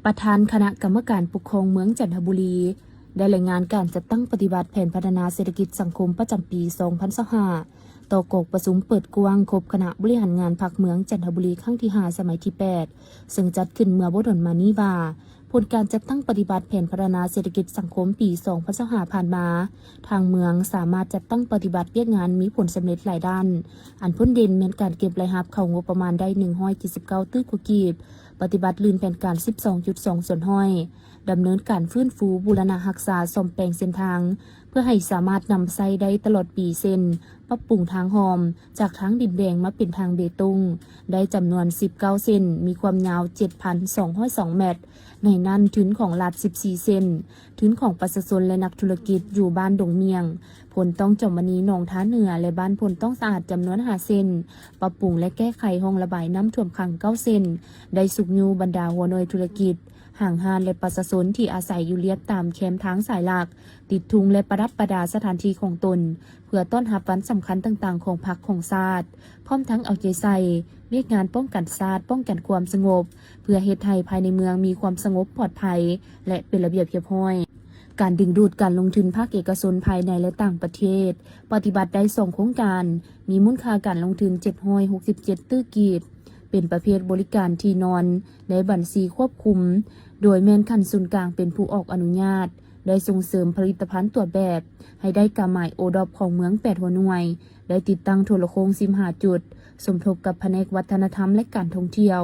ປະທານຄະນະກຳມະການປົກຄອງເມືອງຈັນທະບູລີ ໄດ້ລາຍງານການຈັດຕັ້ງປະຕິບັດແຜນພັດທະນາເສດຖະກິດສັງຄົມປະຈຳປີສອງພັນຊາວຫ້າ ຕໍ່ກອງປະຊຸມເປີດກວ້າງຄົບຄະນະບໍລິຫານງານພັກເມືອງຈັນທະບູລີຄັ້ງທີຫ້າ ສະໄໝທີແປດ ເຊິ່ງຈັດຂຶ້ນເມື່ອບໍ່ດົນມານີ້ວ່າ ຜົນການຈັດຕັ້ງປະຕິບັດແຜນພັດທະນາເສດຖະກິດສັງຄົມປີສອງພັນຊາວຫ້າຜ່ານມາ, ທາງເມືອງສາມາດຈັດຕັ້ງປະຕິບັດວຽກງານມີຜົນສຳເລັດຫຼາຍດ້ານ, ອັນພົ້ນເດັ່ນແມ່ນການເກັບລາຍຮັບເຂົ້າງົບປະມານໄດ້ໜຶ່ງຮ້ອຍເຈັດສິບເກົ້າຕື້ກວ່າກີບ, ປະຕິບັດລື່ນແຜນການສິບສອງຈຸດສອງສ່ວນຮ້ອຍ, ດຳເນີນການຟື້ນຟູ, ບູລະນະຮັກສາ, ສ້ອມແປງເສັ້ນທາງ ເພື່ອໃຫ້ສາມາດນຳໃຊ້ໄດ້ຕະຫຼອດປີ ເຊັ່ນ ປັບປຸງທາງຮ່ອມ ຈາກທາງດິນແດງມາເປັນທາງເບຕົງ ໄດ້ຈຳນວນສິບເກົ້າເສັ້ນ, ມີຄວາມຍາວເຈັດພັນສອງຮ້ອຍສອງແມັດ, ໃນນັ້ນທຶນຂອງລັດສິບສີ່ເສັ້ນ, ທຶນຂອງປະຊາຊົນ ແລະ ນັກທຸລະກິດຢູ່ບ້ານດົງໝ້ຽງ, ໂພນຕ້ອງຈອມມະນີ ໜອງທ່າເໜືອ ແລະ ບ້ານໂພນຕ້ອງສະອາດ ຈຳນວນຫ້າເສັ້ນ, ປັບປຸງ ແລະ ແກ້ໄຂຮ່ອງລະບາຍນ້ຳຖ້ວມຂັງເກົ້າເສັ້ນ, ໄດ້ຊຸກຍູ້ບັນດາຫົວໜ່ວຍທຸລະກິດ, ຫ້າງຮ້ານ ແລະ ປະຊາຊົນທີ່ອາໄສຢູ່ລຽບຕາມແຄມທາງສາຍຫຼັກ, ຕິດທຸງ ແລະ ປະດັບປະດາສະຖານທີ່ຂອງຕົນ ເພື່ອຕ້ອນຮັບວັນສຳຄັນຕ່າງໆຂອງພັກຂອງຊາດ, ພ້ອມທັງເອົາໃຈໃສ່ວຽກງານປ້ອງກັນຊາດ, ປ້ອງກັນຄວາມສະຫງົບ, ເພື່ອເຮັດໃຫ້ພາຍໃນເມືອງມີຄວາມສະຫງົບປອດໄພ ແລະ ເປັນລະບຽບຮຽບຮ້ອຍ. ການດຶງດູດການລົງທຶນພາກເອກະຊົນພາຍໃນ ແລະ ຕ່າງປະເທດ ປະຕິບັດໄດ້ສອງໂຄງການ, ມີມູນຄ່າການລົງທຶນເຈັດຮ້ອຍຫົກສິບເຈັດຕື້ກີບ, ເປັນປະເພດບໍລິການທີ່ນອນ ແລະ ບັນຊີຄວບຄຸມ, ໂດຍແມ່ນຂັ້ນສູນກາງເປັນຜູ້ອອກອະນຸຍາດ, ໄດ້ສົ່ງເສີມຜະລິດຕະພັນຕົວແບບໃຫ້ໄດ້ກາໝາຍໂອດອບຂອງເມືອງແປດຫົວໜ່ວຍ, ໄດ້ຕິດຕັ້ງໂທລະໂຄ່ງສິບຫ້າຈຸດ, ສົມທົບກັບພະແນກວັດທະນະທຳ ແລະ ການທ່ອງທ່ຽວ,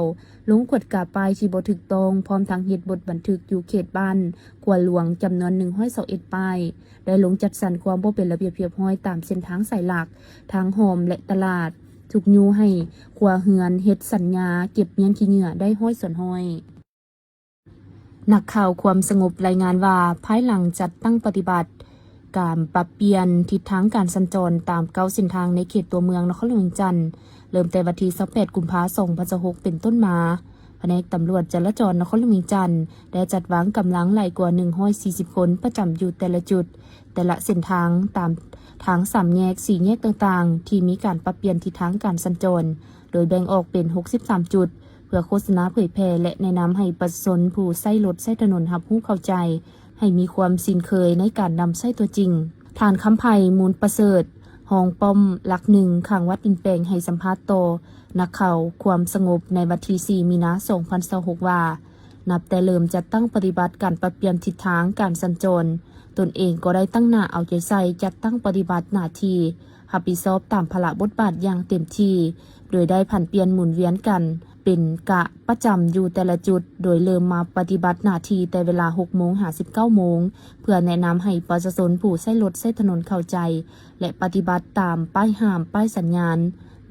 ລົງກວດກາປ້າຍທີ່ບໍ່ຖືກຕ້ອງ, ພ້ອມທັງເຮັດບົດບັນທຶກຢູ່ເຂດບ້ານຂົວຫຼວງ ຈຳນວນໜຶ່ງຮ້ອຍຊາວເອັດປ້າຍ, ໄດ້ລົງຈັດສັນຄວາມບໍ່ເປັນລະບຽບຮຽບຮ້ອຍຕາມເສັ້ນທາງສາຍຫຼັກ, ທາງຮ່ອມ ແລະ ຕະຫຼາດ, ຊຸກຍູ້ໃຫ້ຄົວເຮືອນເຮັດສັນຍາເກັບມ້ຽນຂີ້ເຫຍື້ອໄດ້ຮ້ອຍສ່ວນຮ້ອຍ. ນັກຂ່າວຄວາມສະຫງົບລາຍງານວ່າ, ພາຍຫຼັງຈັດຕັ້ງປະຕິບັດການປັບປ່ຽນທິດທາງການສັນຈອນຕາມເກົ້າເສັ້ນທາງໃນເຂດຕົວເມືອງນະຄອນຫຼວງວຽງຈັນ, ເລີ່ມແຕ່ວັນທີຊາວແປດ ກຸມພາ ສອງພັນຊາວຫົກ ເປັນຕົ້ນມາ, ພະແນກຕຳຫຼວດຈະລາຈອນນະຄອນຫຼວງວຽງຈັນ ໄດ້ຈັດວາງກຳລັງຫຼາຍກວ່າໜຶ່ງຮ້ອຍສີ່ສິບຄົນປະຈຳຢູ່ແຕ່ລະຈຸດ, ແຕ່ລະເສັ້ນທາງ, ຕາມທາງສາມແຍກ, ສີ່ແຍກຕ່າງໆ ທີ່ມີການປັບປ່ຽນທິດທາງການສັນຈອນ, ໂດຍແບ່ງອອກເປັນຫົກສິບສາມຈຸດ, ເພື່ອໂຄສະນາເຜີຍແຜ່ ແລະ ແນະນຳໃຫ້ປະຊາຊົນຜູ້ໃຊ້ລົດໃຊ້ຖະໜົນຮັບຮູ້ເຂົ້າໃຈ ໃຫ້ມີຄວາມຊິນເຄີຍໃນການນຳໃຊ້ຕົວຈິງ. ທ່ານ ຄຳໄພ ມູນປະເສີດ, ຮອງປ້ອມຫຼັກໜຶ່ງ ຂ້າງວັດດິນແປງ ໃຫ້ສຳພາດຕໍ່ນັກຂ່າວຄວາມສະຫງົບໃນວັນທີສີ່ ມີນາ ສອງພັນຊາວຫົກ ວ່າ, ນັບແຕ່ເລີ່ມຈັດຕັ້ງປະຕິບັດການປັບປ່ຽນທິດທາງການສັນຈອນ, ຕົນເອງກໍໄດ້ຕັ້ງໜ້າເອົາໃຈໃສ່ຈັດຕັ້ງປະຕິບັດໜ້າທີ່ ຮັບຜິດຊອບຕາມພາລະບົດບາດຢ່າງເຕັມທີ່, ໂດຍໄດ້ຜັນປ່ຽນໝູນວຽນກັນເປັນກະປະຈຳຢູ່ແຕ່ລະຈຸດ, ໂດຍເລີ່ມມາປະຕິບັດໜ້າທີ່ແຕ່ເວລາຫົກໂມງຫາສິບເກົ້າໂມງ, ເພື່ອແນະນຳໃຫ້ປະຊາຊົນຜູ້ໃຊ້ລົດໃຊ້ຖະໜົນເຂົ້າໃຈ ແລະ ປະຕິບັດຕາມປ້າຍຫ້າມ, ປ້າຍສັນຍານ,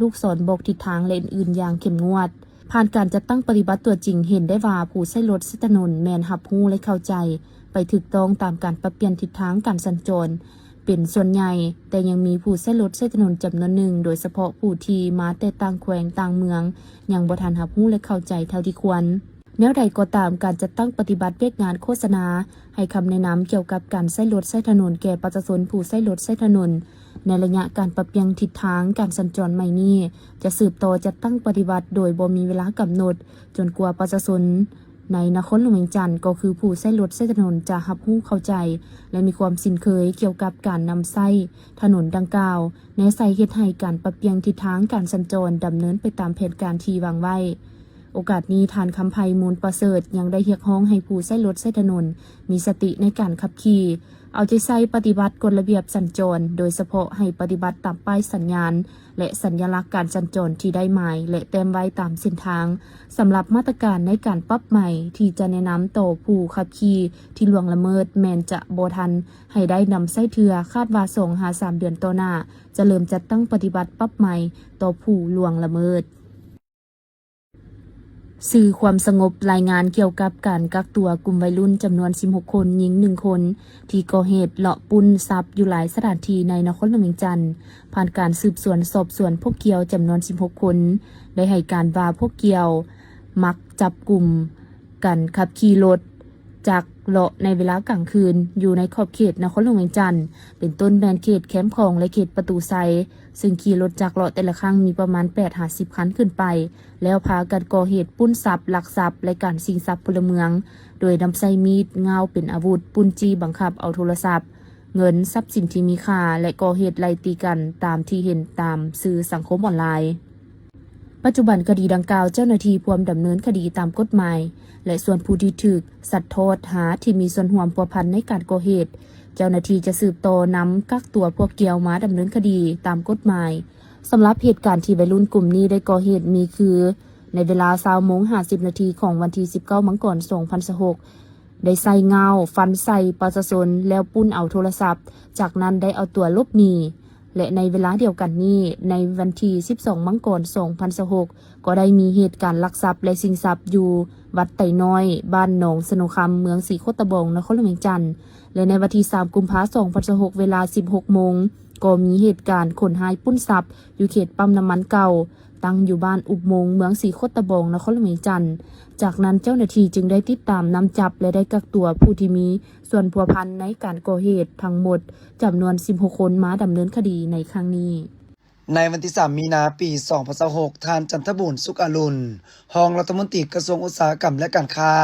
ລູກສອນບອກທິດທາງ ແລະ ອື່ນໆ ຢ່າງເຂັ້ມງວດ. ຜ່ານການຈັດຕັ້ງປະຕິບັດຕົວຈິງ, ເຫັນໄດ້ວ່າຜູ້ໃຊ້ລົດໃຊ້ຖະໜົນແມ່ນຮັບຮູ້ ແລະ ເຂົ້າໃຈ ໄປຖືກຕ້ອງຕາມການປັບປ່ຽນທິດທາງການສັນຈອນເປັນສ່ວນໃຫຍ່, ແຕ່ຍັງມີຜູ້ໃຊ້ລົດໃຊ້ຖະໜົນຈຳນວນໜຶ່ງ, ໂດຍສະເພາະຜູ້ທີ່ມາແຕ່ຕ່າງແຂວງຕ່າງເມືອງ, ຍັງບໍ່ທັນຮັບຮູ້ ແລະ ເຂົ້າໃຈເທົ່າທີ່ຄວນ. ແນວໃດກໍຕາມ, ການຈັດຕັ້ງປະຕິບັດວຽກງານໂຄສະນາ ໃຫ້ຄຳແນະນຳກ່ຽວກັບການໃຊ້ລົດໃຊ້ຖະໜົນແກ່ປະຊາຊົນຜູ້ໃຊ້ລົດໃຊ້ຖະໜົນ ໃນໄລຍະການປັບປ່ຽນທິດທາງການສັນຈອນໃໝ່ນີ້ ຈະສືບຕໍ່ຈັດຕັ້ງປະຕິບັດໂດຍບໍ່ມີເວລາກຳນົດ, ຈົນກວ່າປະຊາຊົນ ໃນນະຄອນຫຼວງວຽງຈັນ ກໍຄືຜູ້ໃຊ້ລົດໃຊ້ຖະໜົນຈະຮັບຮູ້ເຂົ້າໃຈ ແລະ ມີຄວາມຊິນເຄີຍກ່ຽວກັບການນຳໃຊ້ຖະໜົນດັ່ງກ່າວ, ແນໃສ່ເຮັດໃຫ້ການປັບປ່ຽນທິດທາງການສັນຈອນດຳເນີນໄປຕາມແຜນການທີ່ວາງໄວ້. ໂອກາດນີ້, ທ່ານ ຄຳໄພ ມູນປະເສີດ ຍັງໄດ້ຮຽກຮ້ອງໃຫ້ຜູ້ໃຊ້ລົດໃຊ້ຖະໜົນມີສະຕິໃນການຂັບຂີ່, ເອົາໃຈໃສ່ປະຕິບັດກົດລະບຽບສັນຈອນ, ໂດຍສະເພາະໃຫ້ປະຕິບັດຕາມປ້າຍສັນຍານ ແລະ ສັນຍະລັກການສັນຈອນທີ່ໄດ້ໝາຍ ແລະ ແຕ້ມໄວ້ຕາມເສັ້ນທາງ. ສຳລັບມາດຕະການໃນການປັບໃໝທີ່ຈະແນະນຳຕໍ່ຜູ້ຂັບຂີ່ທີ່ລ່ວງລະເມີດ ແມ່ນຈະບໍ່ທັນໃຫ້ໄດ້ນຳໃຊ້ເທື່ອ, ຄາດວ່າສອງຫາສາມເດືອນຕໍ່ໜ້າ ຈະເລີ່ມຈັດຕັ້ງປະຕິບັດປັບໃໝຕໍ່ຜູ້ລ່ວງລະເມີດ. ສື່ຄວາມສະຫງົບລາຍງານກ່ຽວກັບການກັກຕົວກຸ່ມໄວລຸ້ນຈຳນວນສິບຫົກຄົນ, ຍິງໜຶ່ງຄົນ ທີ່ກໍ່ເຫດເລາະປຸ້ນຊັບຢູ່ຫຼາຍສະຖານທີ່ໃນນະຄອນຫຼວງວຽງຈັນ, ຜ່ານການສືບສວນສອບສວນພວກກ່ຽວຈຳນວນສິບຫົກຄົນ ໄດ້ໃຫ້ການວ່າພວກກ່ຽວມັກຈັບກຸມກັນຂັບຂີ່ລົດ ຈັກເລາະໃນເວລາກາງຄືນ ຢູ່ໃນຂອບເຂດນະຄອນຫຼວງວຽງຈັນ, ເປັນຕົ້ນແມ່ນເຂດແຄມຂອງ ແລະ ເຂດປະຕູໄຊ, ເຊິ່ງຂີ່ລົດຈັກເລາະແຕ່ລະຄັ້ງມີປະມານແປດຫາສິບຄັນຂຶ້ນໄປ, ແລ້ວພາກັນກໍ່ເຫດປຸ້ນຊັບ, ລັກຊັບ ແລະ ການຊິງຊັບພົນລະເມືອງ, ໂດຍນຳໃຊ້ມີດ, ງ້າວເປັນອາວຸດ, ປຸ້ນຈີ້ບັງຄັບເອົາໂທລະສັບ, ເງິນ, ຊັບສິນທີ່ມີຄ່າ ແລະ ກໍ່ເຫດໄລ່ຕີກັນຕາມທີ່ເຫັນຕາມສື່ສັງຄົມອອນລາຍ. ປັດຈຸບັນຄະດີດັ່ງກ່າວ ເຈົ້າໜ້າທີ່ພວມດຳເນີນຄະດີຕາມກົດໝາຍ ແລະ ສ່ວນຜູ້ທີ່ຖືກສັດທອດຫາທີ່ມີສ່ວນຮ່ວມພົວພັນໃນການກໍ່ເຫດ, ເຈົ້າໜ້າທີ່ຈະສືບຕໍ່ນຳກັກຕົວພວກກ່ຽວມາດຳເນີນຄະດີຕາມກົດໝາຍ. ສຳລັບເຫດການທີ່ໄວລຸ້ນກຸ່ມນີ້ໄດ້ກໍ່ເຫດມີຄື ໃນເວລາຊາວໂມງຫ້າສິບນາທີຂອງວັນທີສິບເກົ້າມັງກອນສອງພັນຊາວຫົກ ໄດ້ໃຊ້ງ້າວຟັນໃສ່ປະຊາຊົນ ແລ້ວປຸ້ນເອົາໂທລະສັບ, ຈາກນັ້ນໄດ້ເອົາຕົວຫຼົບໜີ ແລະ ໃນເວລາດຽວກັນນີ້ ໃນວັນທີສິບສອງມັງກອນສອງພັນຊາວຫົກ ກໍໄດ້ມີເຫດການລັກຊັບ ແລະ ຊິງຊັບຢູ່ວັດໄຕນ້ອຍ, ບ້ານໜອງສະໂນຄຳ, ເມືອງສີໂຄດຕະບອງ, ນະຄອນຫຼວງວຽງຈັນ ແລະ ໃນວັນທີສາມກຸມພາສອງພັນຊາວຫົກ ເວລາສິບຫົກໂມງ ກໍມີເຫດການຄົນຮ້າຍປຸ້ນຊັບຢູ່ເຂດປ້ຳນ້ຳມັນເກົ່າ ຕັ້ງຢູ່ບ້ານອຸບມົງ, ເມືອງສີໂຄດຕະບອງ, ນະຄອນຫຼວງວຽງຈັນ. ຈາກນັ້ນເຈົ້າໜ້າທີ່ຈຶ່ງໄດ້ຕິດຕາມນຳຈັບ ແລະ ໄດ້ກັກຕົວຜູ້ທີ່ມີສ່ວນພົວພັນໃນການກໍ່ເຫດທັງໝົດຈຳນວນສິບຫົກຄົນ ມາດຳເນີນຄະດີໃນຄັ້ງນີ້. ໃນວັນທີສາມມີນາ ປີສອງພັນຊາວຫົກ ທ່ານ ຈັນທະບູນ ສຸກອາລຸນ ຮອງລັດຖະມົນຕີກະຊວງອຸດສາຫະກຳ ແລະ ການຄ້າ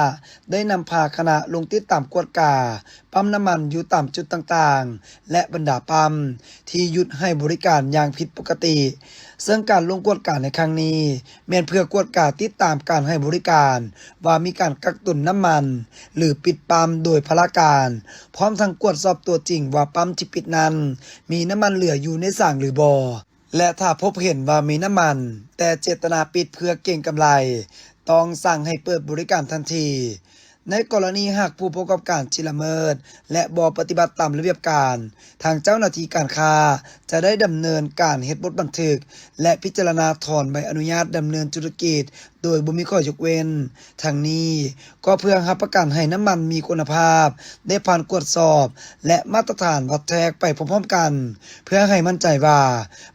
ໄດ້ນຳພາຄະນະລົງຕິດຕາມກວດກາ ປ້ຳນ້ຳມັນຢູ່ຕາມຈຸດຕ່າງໆ ແລະ ບັນດາປ້ຳທີ່ຢຸດໃຫ້ບໍລິການຢ່າງຜິດປົກກະຕິ, ເຊິ່ງການລົງກວດກາໃນຄັ້ງນີ້ ແມ່ນເພື່ອກວດກາຕິດຕາມການໃຫ້ບໍລິການ ວ່າມີການກັກຕຸນນ້ຳມັນ ຫຼື ປິດປ້ຳໂດຍພະລາການ, ພ້ອມທັງກວດສອບຕົວຈິງວ່າປ້ຳທີ່ປິດນັ້ນ ມີນ້ຳມັນເຫຼືອຢູ່ໃນສາງຫຼືບໍ່ ແລະ ຖ້າພົບເຫັນວ່າມີນ້ຳມັນ ແຕ່ເຈດຕະນາປິດເພື່ອເກັງກຳໄລ, ຕ້ອງສັ່ງໃຫ້ເປີດບໍລິການທັນທີ. ໃນກໍລະນີຫາກຜູ້ປະກອບການທີ່ລະເມີດ ແລະ ບໍ່ປະຕິບັດຕາມລະບຽບການ, ທາງເຈົ້າໜ້າທີ່ການຄ້າຈະໄດ້ດຳເນີນການເຮັດບົດບັນທຶກ ແລະ ພິຈາລະນາຖອນໃບອະນຸຍາດດຳເນີນທຸລະກິດໂດຍບໍ່ມີຂໍ້ຍົກເວັ້ນ. ທັງນີ້ກໍເພື່ອຮັບປະກັນໃຫ້ນ້ຳມັນມີຄຸນນະພາບ, ໄດ້ຜ່ານກວດສອບ ແລະ ມາດຕະຖານວັດແທກໄປພ້ອມໆກັນ, ເພື່ອໃຫ້ໝັ້ນໃຈວ່າ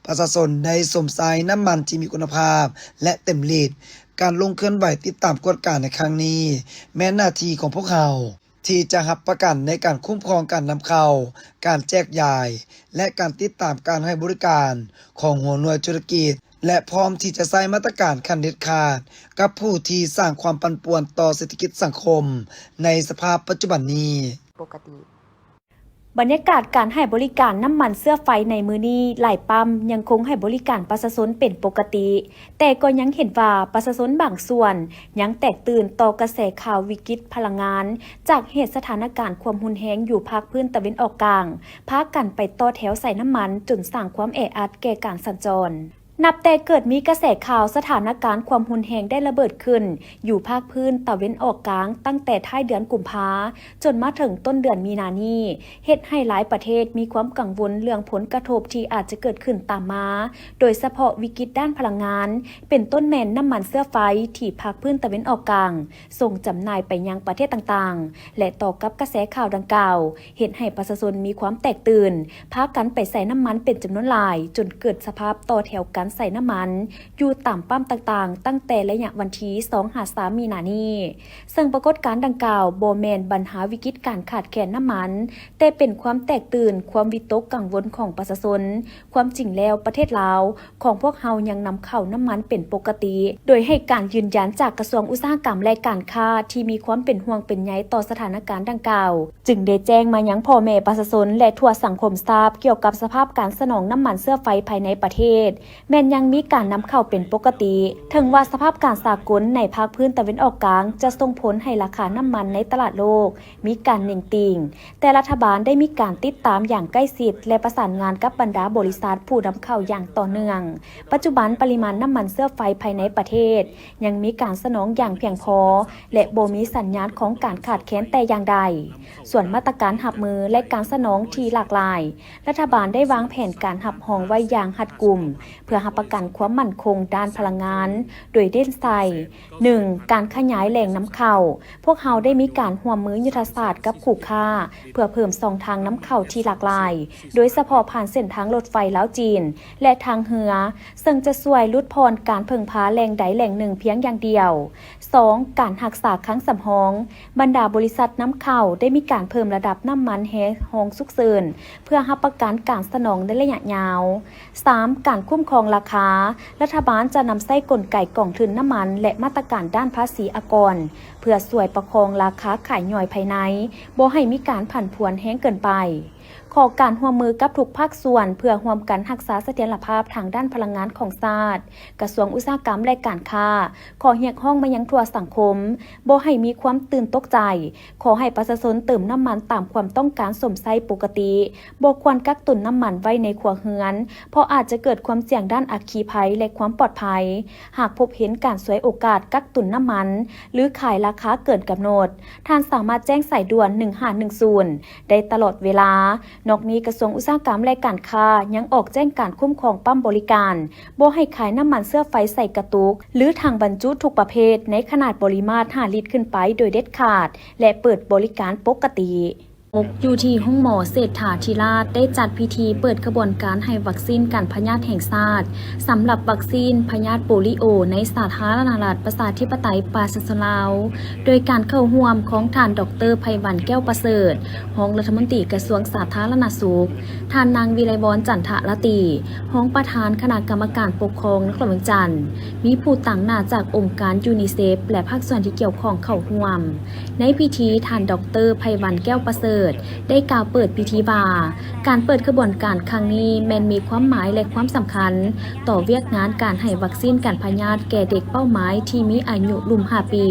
ປະຊາຊົນໄດ້ຊົມໃຊ້ນ້ຳມັນທີ່ມີຄຸນນະພາບ ແລະ ເຕັມລິດ. ການລົງເຄື່ອນໄຫວຕິດຕາມກວດກາໃນຄັ້ງນີ້ ແມ່ນໜ້າທີ່ຂອງພວກເຮົາ ທີ່ຈະຮັບປະກັນໃນການຄຸ້ມຄອງການນຳເຂົ້າ, ການແຈກຢາຍ ແລະ ການຕິດຕາມການໃຫ້ບໍລິການຂອງຫົວໜ່ວຍທຸລະກິດ ແລະ ພ້ອມທີ່ຈະໃຊ້ມາດຕະການຂັ້ນເດັດຂາດກັບຜູ້ທີ່ສ້າງຄວາມປັ່ນປ່ວນຕໍ່ເສດຖະກິດສັງຄົມໃນສະພາບປັດຈຸບັນນີ້. ປົກກະຕິ. ບັນຍາກາດການໃຫ້ບໍລິການນ້ຳມັນເຊື້ອໄຟໃນມື້ນີ້ ຫຼາຍປ້ຳຍັງຄົງໃຫ້ບໍລິການປະຊາຊົນເປັນປົກກະຕິ, ແຕ່ກໍຍັງເຫັນວ່າປະຊາຊົນບາງສ່ວນຍັງແຕກຕື່ນຕໍ່ກະແສຂ່າວວິກິດພະລັງງານຈາກເຫດສະຖານະການຄວາມຮຸນແຮງຢູ່ພາກພື້ນຕາເວັນອອກກາງ, ພາກັນໄປຕໍ່ແຖວໃສ່ນ້ຳມັນຈົນສ້າງຄວາມແອອັດແກ່ການສັນຈອນ. ນັບແຕ່ເກີດມີກະແສຂ່າວສະຖານະການຄວາມຮຸນແຮງໄດ້ລະເບີດຂຶ້ນຢູ່ພາກພື້ນຕາເວັນອອກກາງຕັ້ງແຕ່ທ້າຍເດືອນກຸມພາ ຈົນມາເຖິງຕົ້ນເດືອນມີນານີ້, ເຮັດໃຫ້ຫຼາຍປະເທດມີຄວາມກັງວົນເລື່ອງຜົນກະທົບທີ່ອາດຈະເກີດຂຶ້ນຕາມມາ, ໂດຍສະເພາະວິກິດດ້ານພະລັງງານ, ເປັນຕົ້ນແມ່ນນ້ຳມັນເຊື້ອໄຟທີ່ພາກພື້ນຕາເວັນອອກກາງ ສົ່ງຈຳໜ່າຍໄປຍັງປະເທດຕ່າງໆ ແລະ ຕໍ່ກັບກະແສຂ່າວດັ່ງກ່າວ ເຮັດໃຫ້ປະຊາຊົນມີຄວາມແຕກຕື່ນ, ພາກັນໄປໃສ່ນ້ຳມັນເປັນຈຳນວນຫຼາຍ, ຈົນເກີດສະພາບຕໍ່ແຖວກັນໃສ່ນ້ຳມັນຢູ່ຕາມປ້ຳຕ່າງໆ ຕັ້ງແຕ່ໄລຍະວັນທີສອງຫາສາມມີນານີ້. ເຊິ່ງປາກົດການດັ່ງກ່າວບໍ່ແມ່ນບັນຫາວິກິດການຂາດແຄນນ້ຳມັນ, ແຕ່ເປັນຄວາມແຕກຕື່ນ, ຄວາມວິຕົກກັງວົນຂອງປະຊາຊົນ. ຄວາມຈິງແລ້ວປະເທດລາວ ຂອງພວກເຮົາຍັງນຳເຂົ້ານ້ຳມັນເປັນປົກກະຕິ, ໂດຍໃຫ້ການຢືນຢັນຈາກກະຊວງອຸດສາຫະກຳ ແລະ ການຄ້າທີ່ມີຄວາມເປັນຫ່ວງເປັນໃຍຕໍ່ສະຖານະການດັ່ງກ່າວ, ຈຶ່ງໄດ້ແຈ້ງມາຍັງພໍ່ແມ່ປະຊາຊົນ ແລະ ທົ່ວສັງຄົມຊາບກ່ຽວກັບສະພາບການສະໜອງນ້ຳມັນເຊື້ອໄຟພາຍໃນປະເທດ ແມ່ນຍັງມີການນຳເຂົ້າເປັນປົກກະຕິ. ເຖິງວ່າສະພາບການສາກົນໃນພາກພື້ນຕາເວັນອອກກາງຈະສົ່ງຜົນໃຫ້ລາຄານ້ຳມັນໃນຕະຫຼາດໂລກ ມີການເໜັງຕີງ, ແຕ່ລັດຖະບານໄດ້ມີການຕິດຕາມຢ່າງໃກ້ຊິດ ແລະ ປະສານງານກັບບັນດາບໍລິສັດຜູ້ນຳເຂົ້າຢ່າງຕໍ່ເນື່ອງ. ປັດຈຸບັນປະລິມານນ້ຳມັນເຊື້ອໄຟພາຍໃນປະເທດຍັງມີການສະໜອງຢ່າງພຽງພໍ ແລະ ບໍ່ມີສັນຍານຂອງການຂາດແຄນແຕ່ຢ່າງໃດ. ສ່ວນມາດຕະການຮັບມື ແລະ ການສະໜອງທີ່ຫຼາກຫຼາຍ, ລັດຖະບານໄດ້ວາງແຜນການຮັບຮອງໄວ້ຢ່າງຮັດກຸມ ເພື່ອ ຮັບປະກັນຄວາມໝັ້ນຄົງດ້ານພະລັງງານ ໂດຍເນັ້ນໃສ່ ໜຶ່ງ ການຂະຫຍາຍແຫຼ່ງນຳເຂົ້າ. ພວກເຮົາໄດ້ມີການຮ່ວມມືຍຸດທະສາດກັບຄູ່ຄ້າ ເພື່ອເພີ່ມຊ່ອງທາງນຳເຂົ້າທີ່ຫຼາກຫຼາຍ, ໂດຍສະເພາະຜ່ານເສັ້ນທາງລົດໄຟລາວ-ຈີນ ແລະ ທາງເຮືອ, ເຊິ່ງຈະຊ່ວຍຫຼຸດຜ່ອນການເພິ່ງພາແຫຼ່ງໃດແຫຼ່ງໜຶ່ງພຽງຢ່າງດຽວ. ສອງ ການຮັກສາຄັງສຳຮອງ. ບັນດາບໍລິສັດນຳເຂົ້າໄດ້ມີການເພີ່ມລະດັບນ້ຳມັນແຮ່ຮອງສຸກເສີນ ເພື່ອຮັບປະກັນການສະໜອງໃນໄລຍະຍາວ. ສາມ ການຄຸ້ມຄອງລາຄາ. ລັດຖະບານຈະນຳໃຊ້ກົນໄກກອງທຶນນ້ຳມັນ ແລະ ມາດຕະການດ້ານພາສີອາກອນ ເພື່ອຊ່ວຍປະຄອງລາຄາຂາຍຍ່ອຍພາຍໃນ ບໍ່ໃຫ້ມີການຜັນຜວນແຮງເກີນໄປ. ຂໍການຮ່ວມມືກັບທຸກພາກສ່ວນ ເພື່ອຮ່ວມກັນຮັກສາສະຖຽນລະພາບທາງດ້ານພະລັງງານຂອງຊາດ. ກະຊວງອຸດສາຫະກຳ ແລະ ການຄ້າ ຂໍຮຽກຮ້ອງມາຍັງທົ່ວສັງຄົມ ບໍ່ໃຫ້ມີຄວາມຕື່ນຕົກໃຈ. ຂໍໃຫ້ປະຊາຊົນເຕີມນ້ຳມັນຕາມຄວາມຕ້ອງການຊົມໃຊ້ປົກກະຕິ, ບໍ່ຄວນກັກຕຸນນ້ຳມັນໄວ້ໃນຄົວເຮືອນ ເພາະອາດຈະເກີດຄວາມສ່ຽງດ້ານອັກຄີໄພ ແລະ ຄວາມປອດໄພ. ຫາກພົບເຫັນການສວຍໂອກາດກັກຕຸນນ້ຳມັນ ຫຼື ຂາຍລາຄາເກີນກຳນົດ, ທ່ານສາມາດແຈ້ງສາຍດ່ວນ ໜຶ່ງຫ້າໜຶ່ງສູນ ໄດ້ຕະຫຼອດເວລາ. ນອກນີ້, ກະຊວງອຸດສາຫະກຳ ແລະ ການຄ້າ ຍັງອອກແຈ້ງການຄຸ້ມຄອງປ້ຳບໍລິການ ບໍ່ໃຫ້ຂາຍນ້ຳມັນເຊື້ອໄຟໃສ່ກະຕຸກ ຫຼື ຖັງບັນຈຸທຸກປະເພດ ໃນຂະໜາດປະລິມາດຫ້າລິດຂຶ້ນໄປໂດຍເດັດຂາດ ແລະ ເປີດບໍລິການປົກກະຕິ. ຢູ່ທີ່ໂຮງໝໍເສດຖາທິລາດ ໄດ້ຈັດພິທີເປີດຂະບວນການໃຫ້ວັກຊີນກັນພະຍາດແຫ່ງຊາດ ສຳລັບວັກຊີນພະຍາດໂປລິໂອ ໃນສາທາລະນະລັດປະຊາທິປະໄຕປະຊາຊົນລາວ ໂດຍການເຂົ້າຮ່ວມຂອງທ່ານ ດອກເຕີ ໄພວັນ ແກ້ວປະເສີດ ຮອງລັດຖະມົນຕີກະຊວງສາທາລະນະສຸກ, ທ່ານນາງ ວິໄລວອນ ຈັນທະລາຕີ ຮອງປະທານຄະນະກຳມະການປົກຄອງນະຄອນຫຼວງວຽງຈັນ, ມີຜູ້ຕາງໜ້າຈາກອົງການຢູນິເຊັບ ແລະ ພາກສ່ວນທີ່ກ່ຽວຂ້ອງເຂົ້າຮ່ວມ. ໃນພິທີ, ທ່ານ ດອກເຕີ ໄພວັນ ແກ້ວປະເສີດ ໄດ້ກ່າວເປີດພິທີວ່າ, ການເປີດຂະບວນການຄັ້ງນີ້ແມ່ນມີຄວາມໝາຍ ແລະ ຄວາມສຳຄັນຕໍ່ວຽກງານການໃຫ້ວັກຊີນກັນພະຍາດແກ່ເດັກເປົ້າໝາຍທີ່ມີອາຍຸລຸ່ມຫ້າປີ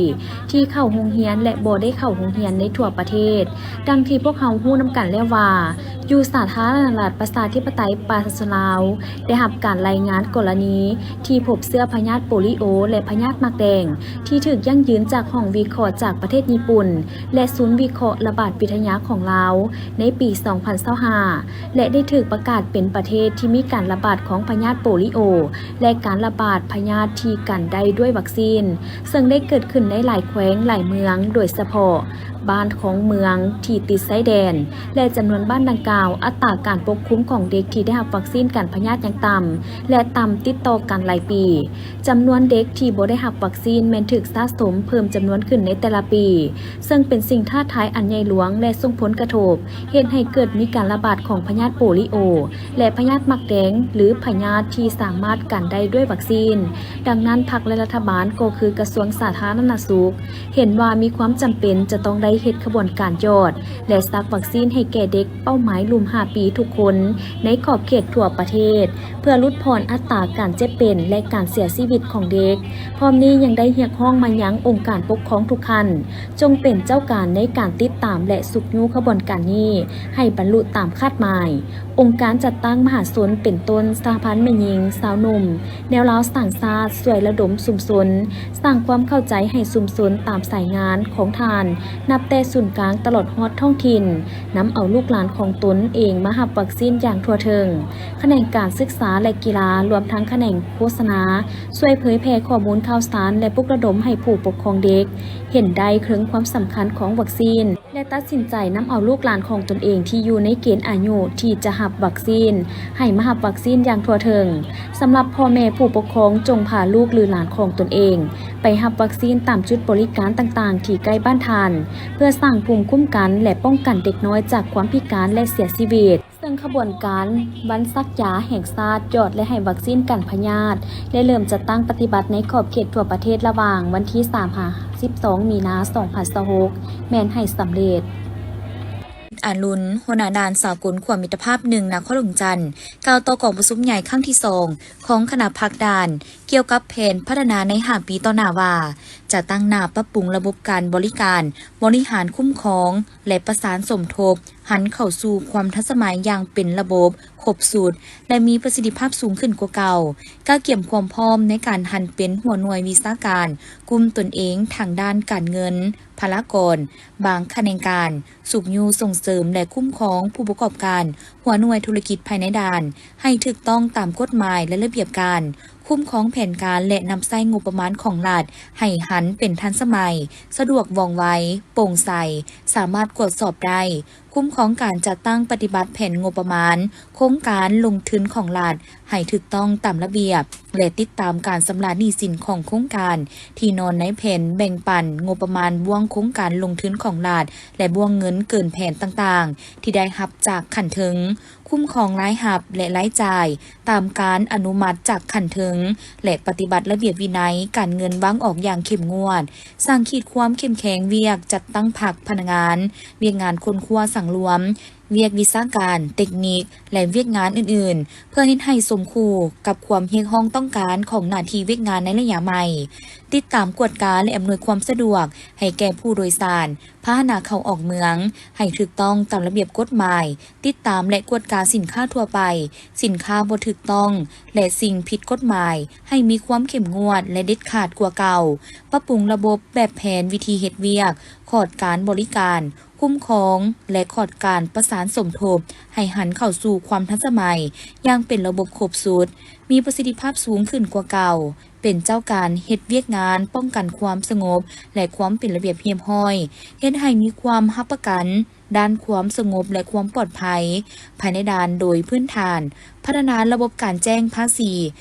ທີ່ເຂົ້າໂຮງຮຽນ ແລະ ບໍ່ໄດ້ເຂົ້າໂຮງຮຽນໃນທົ່ວປະເທດ. ດັ່ງທີ່ພວກເຮົາຮູ້ນຳກັນແລ້ວວ່າ, ຢູ່ສາທາລະນະລັດປະຊາທິປະໄຕປະຊາຊົນລາວ ໄດ້ຮັບການລາຍງານກໍລະນີທີ່ພົບເຊື້ອພະຍາດໂປລິໂອ ແລະ ພະຍາດໝາກແດງ ທີ່ຖືກຢັ້ງຢືນຈາກຫ້ອງວິເຄາະຈາກປະເທດຍີ່ປຸ່ນ ແລະ ສູນວິເຄາະລະບາດວິທະຍາຂອງລາວ ໃນປີສອງພັນຊາວຫ້າ ແລະ ໄດ້ຖືກປະກາດເປັນປະເທດທີ່ມີການລະບາດຂອງພະຍາດໂປລິໂອ ແລະ ການລະບາດພະຍາດທີ່ກັນໄດ້ດ້ວຍວັກຊີນ, ເຊິ່ງໄດ້ເກີດຂຶ້ນໃນຫຼາຍແຂວງ, ຫຼາຍເມືອງ, ໂດຍສະເພາະ ບ້ານຂອງເມືອງທີ່ຕິດຊາຍແດນ ແລະ ຈຳນວນບ້ານດັ່ງກ່າວ, ອັດຕາການປົກຄຸມຂອງເດັກທີ່ໄດ້ຮັບວັກຊີນກັນພະຍາດຍັງຕ່ຳ ແລະ ຕ່ຳຕິດຕໍ່ກັນຫຼາຍປີ. ຈຳນວນເດັກທີ່ບໍ່ໄດ້ຮັບວັກຊີນແມ່ນຖືກສະສົມເພີ່ມຈຳນວນຂຶ້ນໃນແຕ່ລະປີ, ເຊິ່ງເປັນສິ່ງທ້າທາຍອັນໃຫຍ່ຫຼວງ ແລະ ສົ່ງຜົນກະທົບ ເຮັດໃຫ້ເກີດມີການລະບາດຂອງພະຍາດໂປລິໂອ ແລະ ພະຍາດໝາກແດງ ຫຼື ພະຍາດທີ່ສາມາດກັນໄດ້ດ້ວຍວັກຊີນ. ດັ່ງນັ້ນ, ພັກ ແລະ ລັດຖະບານ ກໍຄືກະຊວງສາທາລະນະສຸກ ເຫັນວ່າມີຄວາມຈຳເປັນຈະຕ້ອງໄດ້ເຮັດຂະບວນການຢອດ ແລະ ສັກວັກຊີນໃຫ້ແກ່ເດັກເປົ້າໝາຍລຸ່ມຫ້າປີທຸກຄົນ ໃນຂອບເຂດທົ່ວປະເທດ ເພື່ອຫຼຸດຜ່ອນອັດຕາການເຈັບເປັນ ແລະ ການເສຍຊີວິດຂອງເດັກ. ພ້ອມນີ້ຍັງໄດ້ຮຽກຮ້ອງມາຍັງອົງການປົກຄອງທຸກຂັ້ນ ຈົ່ງເປັນເຈົ້າການໃນການຕິດຕາມ ແລະ ຊຸກຍູ້ຂະບວນການນີ້ໃຫ້ບັນລຸຕາມຄາດໝາຍ. ອົງການຈັດຕັ້ງມະຫາຊົນເປັນຕົ້ນ ສະຫະພັນແມ່ຍິງ, ຊາວໜຸ່ມ, ແນວລາວສ້າງຊາດ ຊ່ວຍລະດົມຊຸມຊົນ, ສ້າງຄວາມເຂົ້າໃຈໃຫ້ຊຸມຊົນຕາມສາຍງານຂອງທ່ານ ນັບແຕ່ສູນກາງຕະຫຼອດຮອດທ້ອງຖິ່ນ, ນຳເອົາລູກຫຼານຂອງຕົນເອງມາຮັບວັກຊີນຢ່າງທົ່ວເຖິງ. ຂະແໜງການສຶກສາ ແລະ ກິລາ, ລວມທັງຂະແໜງໂຄສະນາ, ຊ່ວຍເຜີຍແຜ່ຂໍ້ມູນຂ່າວສານ ແລະ ປຸກລະດົມໃຫ້ຜູ້ປົກຄອງເດັກເຫັນໄດ້ເຖິງຄວາມສຳຄັນຂອງວັກຊີນ ແລະ ຕັດສິນໃຈນຳເອົາລູກຫຼານຂອງຕົນເອງທີ່ຢູ່ໃນເກນອາຍຸທີ່ຈະຮັບວັກຊີນ ໃຫ້ມາຮັບວັກຊີນຢ່າງທົ່ວເຖິງ. ສຳລັບພໍ່ແມ່ຜູ້ປົກຄອງ ຈົ່ງພາລູກ ຫຼື ຫຼານຂອງຕົນເອງໄປຮັບວັກຊີນຕາມຈຸດບໍລິການຕ່າງໆທີ່ໃກ້ບ້ານທ່ານ ເພື່ອສ້າງພູມຄຸ້ມກັນ ແລະ ປ້ອງກັນເດັກນ້ອຍຈາກຄວາມພິການ ແລະ ເສຍຊີວິດ. ເຊິ່ງຂະບວນການວັນສັກຢາແຫ່ງຊາດ ຢອດ ແລະ ໃຫ້ວັກຊີນກັນພະຍາດ ໄດ້ເລີ່ມຈັດຕັ້ງປະຕິບັດໃນຂອບເຂດທົ່ວປະເທດ ລະຫວ່າງວັນທີສາມຫາສິບສອງ ມີນາ ສອງພັນຊາວຫົກ ແມ່ນໃຫ້ສຳເລັດ. ອາລຸນ, ຫົວໜ້າດ່ານສາກົນຂົວມິດຕະພາບໜຶ່ງ ນະຄອນຫຼວງວຽງຈັນ ກ່າວຕໍ່ກອງປະຊຸມໃຫຍ່ຄັ້ງທີສອງ ຂອງຄະນະພັກດ່ານ ກ່ຽວກັບແຜນພັດທະນາໃນຫ້າປີຕໍ່ໜ້າວ່າ ຈະຕັ້ງໜ້າປັບປຸງລະບົບການບໍລິການ, ບໍລິຫານຄຸ້ມຄອງ ແລະ ປະສານສົມທົບ ຫັນເຂົ້າສູ່ຄວາມທັນສະໄໝຢ່າງເປັນລະບົບ, ຄົບຊຸດ ແລະ ມີປະສິດທິພາບສູງຂຶ້ນກວ່າເກົ່າ, ກະກຽມຄວາມພ້ອມໃນການຫັນເປັນຫົວໜ່ວຍວິຊາການ, ກຸ່ມຕົນເອງທາງດ້ານການເງິນ, ພະລາກອນ, ບາງຂະແໜງການ, ຊຸກຍູ້ສົ່ງເສີມ ແລະ ຄຸ້ມຄອງຜູ້ປະກອບການຫົວໜ່ວຍທຸລະກິດພາຍໃນດ່ານ ໃຫ້ຖືກຕ້ອງຕາມກົດໝາຍ ແລະ ລະບຽບການ, ຄຸ້ມຄອງແຜນການ ແລະ ນຳໃຊ້ງົບປະມານຂອງລັດ ໃຫ້ຫັນເປັນທັນສະໄໝ, ສະດວກວ່ອງໄວ, ໂປ່ງໃສ, ສາມາດກວດສອບໄດ້, ຄຸ້ມຄອງການຈັດຕັ້ງປະຕິບັດແຜນງົບປະມານໂຄງການລົງທຶນຂອງລັດ ໃຫ້ຖືກຕ້ອງຕາມລະບຽບ ແລະ ຕິດຕາມການຊຳລະໜີ້ສິນຂອງໂຄງການ ທີ່ນອນໃນແຜນແບ່ງປັນງົບປະມານບ່ວງໂຄງການລົງທຶນຂອງລັດ ແລະ ບ່ວງເງິນເກີນແຜນຕ່າງໆ ທີ່ໄດ້ຮັບຈາກຂັ້ນເທິງ, ຄຸ້ມຄອງລາຍຮັບ ແລະ ລາຍຈ່າຍຕາມການອະນຸມັດຈາກຂັ້ນເທິງ ແລະ ປະຕິບັດລະບຽບວິໄນການເງິນວາງອອກຢ່າງເຂັ້ມງວດ, ສ້າງຂີດຄວາມເຂັ້ມແຂງວຽກຈັດຕັ້ງພັກພະນັກງານ, ວຽກງານຄົ້ນຄວ້າສັງລວມ, ວຽກວິຊາການ, ເຕັກນິກ ແລະ ວຽກງານອື່ນໆ ເພື່ອເຮັດໃຫ້ສົມຄູ່ກັບຄວາມຮຽກຮ້ອງຕ້ອງການຂອງໜ້າທີ່ວຽກງານໃນໄລຍະໃໝ່. ຕິດຕາມກວດກາ ແລະ ອຳນວຍຄວາມສະດວກໃຫ້ແກ່ຜູ້ໂດຍສານພາຫະນະເຂົ້າອອກເມືອງ ໃຫ້ຖືກຕ້ອງຕາມລະບຽບກົດໝາຍ, ຕິດຕາມ ແລະ ກວດກາສິນຄ້າທົ່ວໄປ, ສິນຄ້າບໍ່ຖືກຕ້ອງ ແລະ ສິ່ງຜິດກົດໝາຍ ໃຫ້ມີຄວາມເຂັ້ມງວດ ແລະ ເດັດຂາດກວ່າເກົ່າ, ປັບປຸງລະບົບແບບແຜນວິທີເຮັດວຽກ, ຂອດການບໍລິການ, ຄຸ້ມຄອງ ແລະ ຂອດການປະສານສົມທົບໃຫ້ຫັນເຂົ້າສູ່ຄວາມທັນສະໄໝຢ່າງເປັນລະບົບຄົບຊຸດ, ມີປະສິດທິພາບສູງຂຶ້ນກວ່າເກົ່າ, ເປັນເຈົ້າການເຮັດວຽກງານປ້ອງກັນຄວາມສະຫງົບ ແລະ ຄວາມເປັນລະບຽບຮຽບຮ້ອຍ, ເຮັດໃຫ້ມີຄວາມຮັບປະກັນດ້ານຄວາມສະຫງົບ ແລະ ຄວາມປອດໄພພາຍໃນດ່ານໂດຍພື້ນຖານ, ພັດທະນາລະບົບການແຈ້ງພາສີ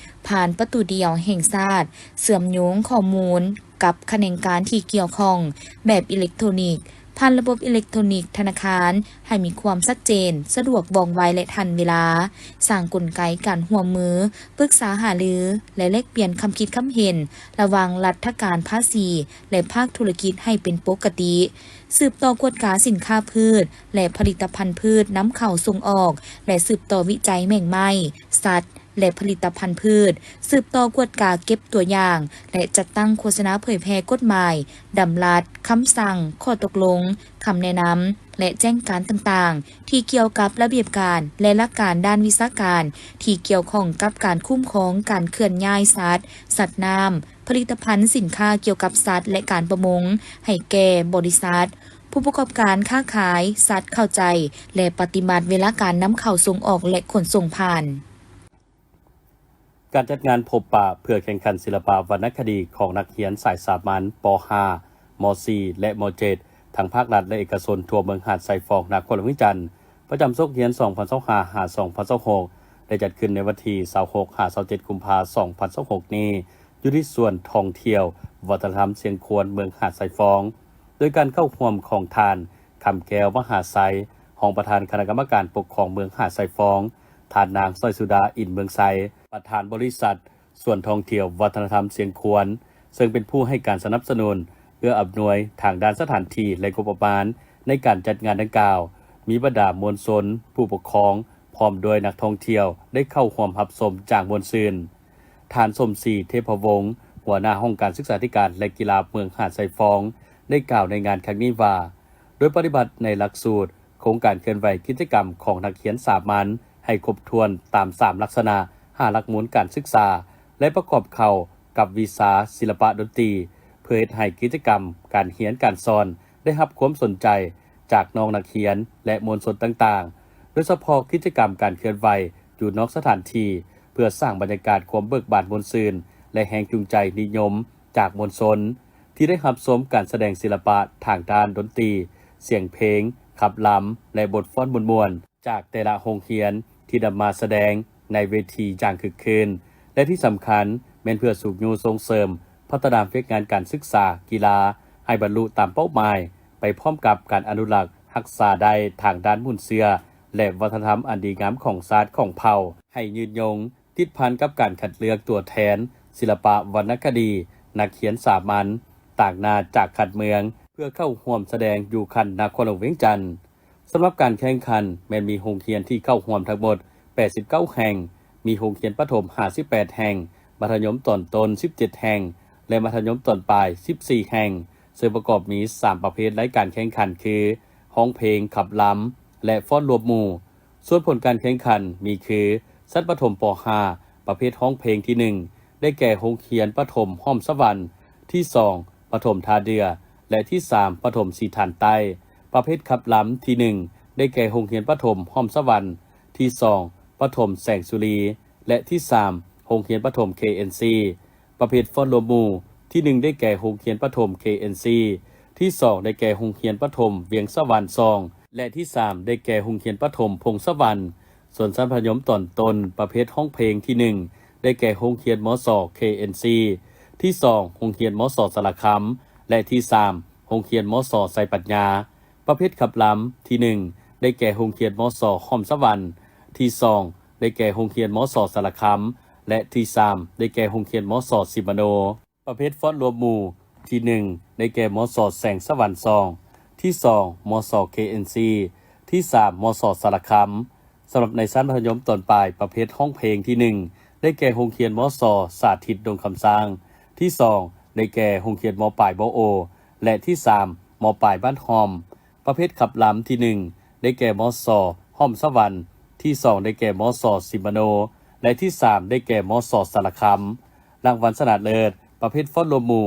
ຜ່ານປະຕູດຽວແຫ່ງຊາດ, ເຊື່ອມໂຍງຂໍ້ມູນ ກັບຂະແໜງການທີ່ກ່ຽວຂ້ອງແບບອີເລັກໂທຣນິກ ຜ່ານລະບົບອີເລັກໂທຣນິກທະນາຄານ ໃຫ້ມີຄວາມຊັດເຈນ, ສະດວກ, ວ່ອງໄວ ແລະ ທັນເວລາ, ສ້າງກົນໄກການຮ່ວມມື, ປຶກສາຫາລື ແລະ ແລກປ່ຽນຄຳຄິດຄຳເຫັນ ລະຫວ່າງລັດຖະການພາສີ ແລະ ພາກທຸລະກິດໃຫ້ເປັນປົກກະຕິ, ສືບຕໍ່ກວດກາສິນຄ້າພືດ ແລະ ຜະລິດຕະພັນພືດນຳເຂົ້າສົ່ງອອກ ແລະ ສືບຕໍ່ວິໄຈແມງໄມ້, ສັດ ແລະ ຜະລິດຕະພັນພືດ, ສືບຕໍ່ກວດກາເກັບຕົວຢ່າງ ແລະ ຈັດຕັ້ງໂຄສະນາເຜີຍແຜ່ກົດໝາຍ, ດຳລັດ, ຄຳສັ່ງ, ຂໍ້ຕົກລົງ, ຄຳແນະນຳ ແລະ ແຈ້ງການຕ່າງໆ ທີ່ກ່ຽວກັບລະບຽບການ ແລະ ຫຼັກການດ້ານວິຊາການ ທີ່ກ່ຽວຂ້ອງກັບການຄຸ້ມຄອງການເຄື່ອນຍ້າຍສັດ, ສັດນ້ຳ, ຜະລິດຕະພັນ, ສິນຄ້າກ່ຽວກັບສັດ ແລະ ການປະມົງ ໃຫ້ແກ່ບໍລິສັດ, ຜູ້ປະກອບການຄ້າຂາຍ, ສັດເຂົ້າໃຈ ແລະ ປະຕິບັດເວລາການນຳເຂົ້າສົ່ງອອກ ແລະ ຂົນສົ່ງຜ່ານ. ການຈັດງານພົບປະເພື່ອແຂ່ງຂັນສິລະປະວັນນະຄະດີຂອງນັກຮຽນສາຍສາມັນ ປໍຫ້າ ມໍສີ່ ແລະ ມໍເຈັດ ທັງພາກລັດ ແລະ ເອກະຊົນ ທົ່ວເມືອງຫາດຊາຍຟອງ ນະຄອນຫຼວງວຽງຈັນ ປະຈຳສົກຮຽນ ສອງພັນຊາວຫ້າ ຫາ ສອງພັນຊາວຫົກ ໄດ້ຈັດຂຶ້ນໃນວັນທີ ຊາວຫົກ ຫາ ຊາວເຈັດ ກຸມພາ ສອງພັນຊາວຫົກນີ້ ຢູ່ທີ່ສວນທ່ອງທ່ຽວວັດທະນະທຳຊຽງຂວນ ເມືອງຫາດຊາຍຟອງ ໂດຍການເຂົ້າຮ່ວມຂອງທ່ານ ຄຳແກ້ວ ມະຫາໄຊ ຮອງປະທານຄະນະກຳມະການປົກຄອງເມືອງຫາດຊາຍຟອງ, ທ່ານນາງ ສອຍສຸດາ ອິນເມືອງໄຊ ປະທານບໍລິສັດສວນທ່ອງທ່ຽວວັດທະນະທຳຊຽງຂວນ ເຊິ່ງເປັນຜູ້ໃຫ້ການສະໜັບສະໜູນເອື້ອອຳນວຍທາງດ້ານສະຖານທີ່ ແລະ ງົບປະມານໃນການຈັດງານດັ່ງກ່າວ, ມີບັນດາມວນຊົນ, ຜູ້ປົກຄອງ ພ້ອມດ້ວຍນັກທ່ອງທ່ຽວໄດ້ເຂົ້າຮ່ວມຮັບຊົມຢ່າງມ່ວນຊື່ນ. ທ່ານ ສົມສີ ເທບພະວົງ ຫົວໜ້າຫ້ອງການສຶກສາທິການ ແລະ ກິລາເມືອງຫາດຊາຍຟອງ ໄດ້ກ່າວໃນງານຄັ້ງນີ້ວ່າ ໂດຍປະຕິບັດໃນຫຼັກສູດ ໂຄງການເຄື່ອນໄຫວກິດຈະກຳຂອງນັກຮຽນສາມັນໃຫ້ຄົບຖ້ວນຕາມສາມລັກສະນະ ຫ້າຫຼັກມູນການສຶກສາ ແລະ ປະກອບເຂົ້າກັບວິຊາສິລະປະດົນຕີ ເພື່ອເຮັດໃຫ້ກິດຈະກຳການຮຽນການສອນໄດ້ຮັບຄວາມສົນໃຈຈາກນ້ອງນັກຮຽນ ແລະ ມວນຊົນຕ່າງໆ ໂດຍສະເພາະກິດຈະກຳການເຄື່ອນໄຫວຢູ່ນອກສະຖານທີ່ ເພື່ອສ້າງບັນຍາກາດຄວາມເບີກບານມ່ວນຊື່ນ ແລະ ແຮງຈູງໃຈນິຍົມຈາກມວນຊົນ ທີ່ໄດ້ຮັບຊົມການສະແດງສິລະປະທາງດ້ານດົນຕີ, ສຽງເພງ, ຂັບລຳ ແລະ ບົດຟ້ອນມ່ວນໆ ຈາກແຕ່ລະໂຮງຮຽນ ທີ່ນຳມາສະແດງໃນເວທີຢ່າງຄຶກຄື້ນ ແລະ ທີ່ສຳຄັນແມ່ນເພື່ອຊຸກຍູ້ສົ່ງເສີມ ພັດທະນາວຽກງານການສຶກສາ, ກິລາ ໃຫ້ບັນລຸຕາມເປົ້າໝາຍ ໄປພ້ອມກັບການອະນຸລັກຮັກສາໄດ້ທາງດ້ານມູນເຊື້ອ ແລະ ວັດທະນະທຳອັນດີງາມຂອງຊາດຂອງເຜົ່າ ໃຫ້ຍືນຍົງ ຕິດພັນກັບການຄັດເລືອກຕົວແທນສິລະປະວັນນະຄະດີ ນັກຮຽນສາມັນ ຕາງໜ້າຈາກຂັ້ນເມືອງ ເພື່ອເຂົ້າຮ່ວມສະແດງຢູ່ຂັ້ນນະຄອນຫຼວງວຽງຈັນ. ສຳລັບການແຂ່ງຂັນ ແມ່ນມີໂຮງຮຽນທີ່ເຂົ້າຮ່ວມທັງໝົດ ແປດສິບເກົ້າແຫ່ງ, ມີໂຮງຮຽນປະຖົມ ຫ້າສິບແປດແຫ່ງ, ມັດທະຍົມຕອນຕົ້ນ ສິບເຈັດແຫ່ງ ແລະ ມັດທະຍົມຕອນປາຍ ສິບສີ່ແຫ່ງ, ເຊິ່ງປະກອບມີ ສາມປະເພດລາຍການແຂ່ງຂັນ ຄື ຮ້ອງເພງ, ຂັບລຳ ແລະ ຟ້ອນລວມໝູ່. ສ່ວນຜົນການແຂ່ງຂັນມີຄື ຊັ້ນປະຖົມ ປໍຫ້າ ປະເພດຮ້ອງເພງທີໜຶ່ງ ໄດ້ແກ່ໂຮງຮຽນປະຖົມຫ້ອມສະຫວັນ, ທີສອງ ປະຖົມທ່າເດື່ອ, ແລະ ທີສາມ ປະຖົມສີຖານໃຕ້. ປະເພດຂັບລຳ ທີໜຶ່ງ ໄດ້ແກ່ໂຮງຮຽນປະຖົມຫ້ອມສະຫວັນ, ທີສອງ ປະຖົມແສງສຸລີ ແລະ ທີສາມ ໂຮງຮຽນປະຖົມ ເຄເອັນຊີ. ປະເພດຟ້ອນລວມໝູ່ ທີໜຶ່ງ ໄດ້ແກ່ໂຮງຮຽນປະຖົມ ເຄເອັນຊີ, ທີສອງ ໄດ້ແກ່ໂຮງຮຽນປະຖົມວຽງສະຫວັນສອງ ແລະ ທີສາມ ໄດ້ແກ່ໂຮງຮຽນປະຖົມພົງສະຫວັນ. ສ່ວນຊັ້ນມັດທະຍົມຕອນຕົ້ນ ປະເພດຮ້ອງເພງ ທີໜຶ່ງ ໄດ້ແກ່ໂຮງຮຽນ ມສ ເຄເອັນຊີ, ທີສອງ ໂຮງຮຽນ ມສ ສາລະຄຳ ແລະ ທີສາມ ໂຮງຮຽນ ມສ ໄຊປັນຍາ. ປະເພດຂັບລຳ ທີໜຶ່ງ ໄດ້ແກ່ໂຮງຮຽນ ມສ ຫ້ອມສະຫວັນ, ທີສອງ ໄດ້ແກ່ໂຮງຮຽນ ມສ ສາລະຄຳ ແລະ ທີສາມ ໄດ້ແກ່ໂຮງຮຽນ ມສ ສິມມະໂນ. ປະເພດຟ້ອນລວມໝູ່ ທີໜຶ່ງ ໄດ້ແກ່ ມສ ແສງສະຫວັນສອງ, ທີສອງ ມສ ເຄເອັນຊີ, ທີສາມ ມສ ສາລະຄຳ. ສຳລັບໃນຊັ້ນມັດທະຍົມຕອນປາຍ ປະເພດຮ້ອງເພງ ທີໜຶ່ງ ໄດ້ແກ່ໂຮງຮຽນ ມສ ສາທິດດົງຄຳຊ້າງ, ທີສອງ ໄດ້ແກ່ໂຮງຮຽນ ມປາຍບໍ່ໂອ ແລະ ທີສາມ ມປາຍບ້ານຫ້ອມ. ປະເພດຂັບລຳ ທີໜຶ່ງ ໄດ້ແກ່ ມສ ຫ້ອມສະຫວັນ, ທີສອງ ໄດ້ແກ່ ມສ ສິມມະໂນ ແລະ ທີສາມ ໄດ້ແກ່ ມສ ສາລະຄຳ. ລາງວັນຊະນະເລີດ ປະເພດຟ້ອນລວມໝູ່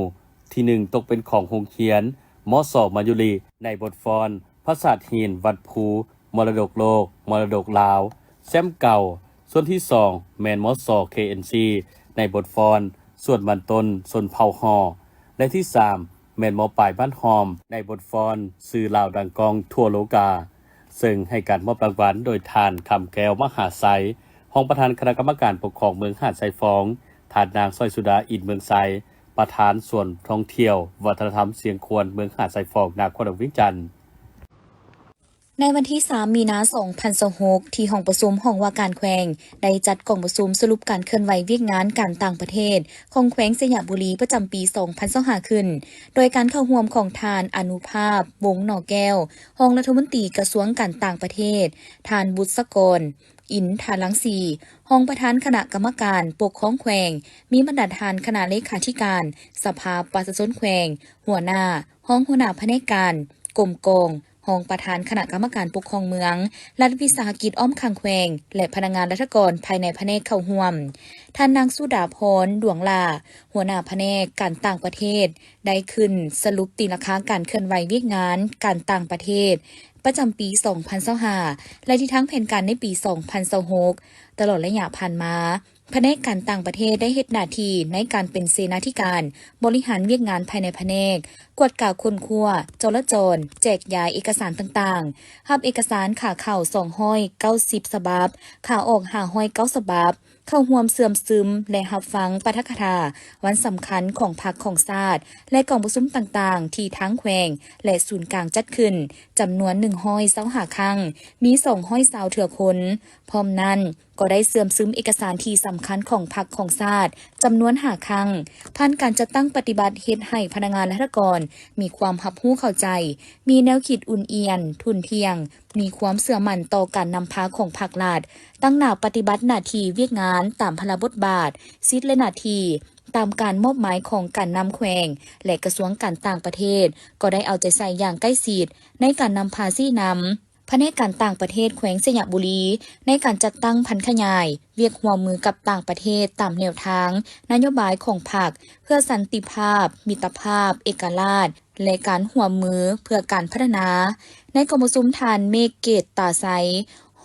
ທີໜຶ່ງ ຕົກເປັນຂອງໂຮງຮຽນ ມສ ມາຍຸລີ ໃນບົດຟ້ອນ ປາສາດຫີນວັດພູ ມໍລະດົກໂລກ ມໍລະດົກລາວ ແຊ້ມເກົ່າ. ສ່ວນທີສອງ ແມ່ນ ມສ ເຄເອັນຊີ ໃນບົດຟ້ອນ ສວນມັນຕົ້ນ ຊົນເຜົ່າຫໍ່ ແລະ ທີສາມ ແມ່ນ ມປາຍບ້ານຫ້ອມ ໃນບົດຟ້ອນ ຊື່ລາວດັງກ້ອງທົ່ວໂລກາ, ເຊິ່ງໃຫ້ການມອບລາງວັນໂດຍທ່ານ ຄຳແກ້ວ ມະຫາໄຊ ຮອງປະທານຄະນະກຳມະການປົກຄອງເມືອງຫາດຊາຍຟອງ, ທ່ານນາງ ສອຍສຸດາ ອິນເມືອງໄຊ ປະທານສວນທ່ອງທ່ຽວວັດທະນະທຳຊຽງຂວນ ເມືອງຫາດຊາຍຟອງ ນະຄອນຫຼວງວຽງຈັນ. ໃນວັນທີສາມ ມີນາ ສອງພັນຊາວຫົກ ທີ່ຫ້ອງປະຊຸມຫ້ອງວ່າການແຂວງ ໄດ້ຈັດກອງປະຊຸມສະຫຼຸບການເຄື່ອນໄຫວວຽກງານການຕ່າງປະເທດຂອງແຂວງໄຊຍະບູລີ ປະຈຳປີສອງພັນຊາວຫ້າ ຂຶ້ນ ໂດຍການເຂົ້າຮ່ວມຂອງທ່ານ ອະນຸພາບ ວົງໜໍແກ້ວ ຮອງລັດຖະມົນຕີກະຊວງການຕ່າງປະເທດ, ທ່ານ ບຸດສະກອນ ອິນທະລັງສີ ຮອງປະທານຄະນະກຳມະການປົກຄອງແຂວງ, ມີບັນດາທ່ານຄະນະເລຂາທິການສະພາປະຊາຊົນແຂວງ, ຫົວໜ້າ, ຮອງຫົວໜ້າພະແນກການ, ກົມກອງ, ຮອງປະທານຄະນະກຳມະການປົກຄອງເມືອງ, ລັດວິສາຫະກິດອ້ອມຂ້າງແຂວງ ແລະ ພະນັກງານລັດຖະກອນພາຍໃນພະແນກເຂົ້າຮ່ວມ. ທ່ານນາງ ສຸດາພອນ ດວງຫຼ້າ ຫົວໜ້າພະແນກການຕ່າງປະເທດ ໄດ້ຂຶ້ນສະຫຼຸບຕີລາຄາການເຄື່ອນໄຫວວຽກງານການຕ່າງປະເທດ ປະຈຳປີສອງພັນຊາວຫ້າ ແລະ ທິດທາງແຜນການໃນປີສອງພັນຊາວຫົກ. ຕະຫຼອດໄລຍະຜ່ານມາ, ພະແນກການຕ່າງປະເທດໄດ້ເຮັດໜ້າທີ່ໃນການເປັນເສນາທິການບໍລິຫານວຽກງານພາຍໃນພະແນກ, ກວດກາຄົ້ນຄວ້າ, ຈໍລະຈອນ, ແຈກຢາຍເອກະສານຕ່າງໆ, ຮັບເອກະສານຂາເຂົ້າສອງຮ້ອຍເກົ້າສິບສະບັບ, ຂາອອກຫ້າຮ້ອຍເກົ້າສະບັບ, ເຂົ້າຮ່ວມເຊື່ອມຊຶມ ແລະ ຮັບຟັງປາຖະກະຖາວັນສຳຄັນຂອງພັກຂອງຊາດ ແລະ ກອງປະຊຸມຕ່າງໆ ທີ່ທາງແຂວງ ແລະ ສູນກາງຈັດຂຶ້ນ ຈຳນວນໜຶ່ງຮ້ອຍຊາວຫ້າຄັ້ງ, ມີສອງຮ້ອຍຊາວເທື່ອຄົນ. ພ້ອມນັ້ນ, ກໍໄດ້ເຊື່ອມຊຶມເອກະສານທີ່ສຳຄັນຂອງພັກຂອງຊາດ ຈຳນວນຫ້າຄັ້ງ. ຜ່ານການຈັດຕັ້ງປະຕິບັດ ເຮັດໃຫ້ພະນັກງານລັດຖະກອນມີຄວາມຮັບຮູ້ເຂົ້າໃຈ, ມີແນວຄິດອຸ່ນອຽນ, ທຸ່ນທ່ຽງ, ມີຄວາມເຊື່ອໝັ້ນຕໍ່ການນຳພາຂອງພັກລັດ, ຕັ້ງໜ້າປະຕິບັດໜ້າທີ່ວຽກງານຕາມພາລະບົດບາດ, ສິດ ແລະ ໜ້າທີ່ ຕາມການມອບໝາຍຂອງການນຳແຂວງ ແລະ ກະຊວງການຕ່າງປະເທດ ກໍໄດ້ເອົາໃຈໃສ່ຢ່າງໃກ້ຊິດໃນການນຳພາຊີ້ນຳພະແນກການຕ່າງປະເທດແຂວງໄຊຍະບູລີ ໃນການຈັດຕັ້ງຜັນຂະຫຍາຍວຽກຮ່ວມມືກັບຕ່າງປະເທດຕາມແນວທາງນະໂຍບາຍຂອງພັກ ເພື່ອສັນຕິພາບ, ມິດຕະພາບ, ເອກະລາດ ແລະ ການຮ່ວມມືເພື່ອການພັດທະນາ. ໃນກອງປະຊຸມ, ທ່ານ ເມກເກດຕາໄຊ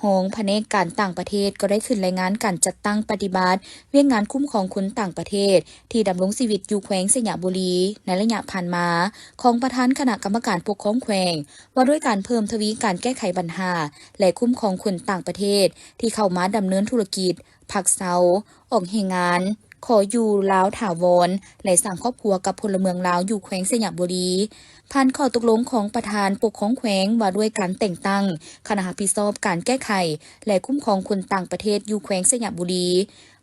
ຮອງພະແນກການຕ່າງປະເທດ ກໍໄດ້ຂຶ້ນລາຍງານການຈັດຕັ້ງປະຕິບັດວຽກງານຄຸ້ມຄອງຄົນຕ່າງປະເທດທີ່ດຳລົງຊີວິດຢູ່ແຂວງໄຊຍະບູລີ ໃນໄລຍະຜ່ານມາ ຂອງປະທານຄະນະກຳມະການປົກຄອງແຂວງ ວ່າດ້ວຍການເພີ່ມທະວີການແກ້ໄຂບັນຫາ ແລະ ຄຸ້ມຄອງຄົນຕ່າງປະເທດທີ່ເຂົ້າມາດຳເນີນທຸລະກິດ, ພັກເຊົາ, ອອກແຮງງານ, ຂໍຢູ່ລາວຖາວອນ ແລະ ສ້າງຄອບຄົວກັບພົນລະເມືອງລາວຢູ່ແຂວງໄຊຍະບູລີ. ຜ່ານຂໍ້ຕົກລົງຂອງປະທານປົກຄອງແຂວງວ່າດ້ວຍການແຕ່ງຕັ້ງຄະນະຮັບຜິດຊອບການແກ້ໄຂ ແລະ ຄຸ້ມຄອງຄົນຕ່າງປະເທດຢູ່ແຂວງໄຊຍະບູລີ,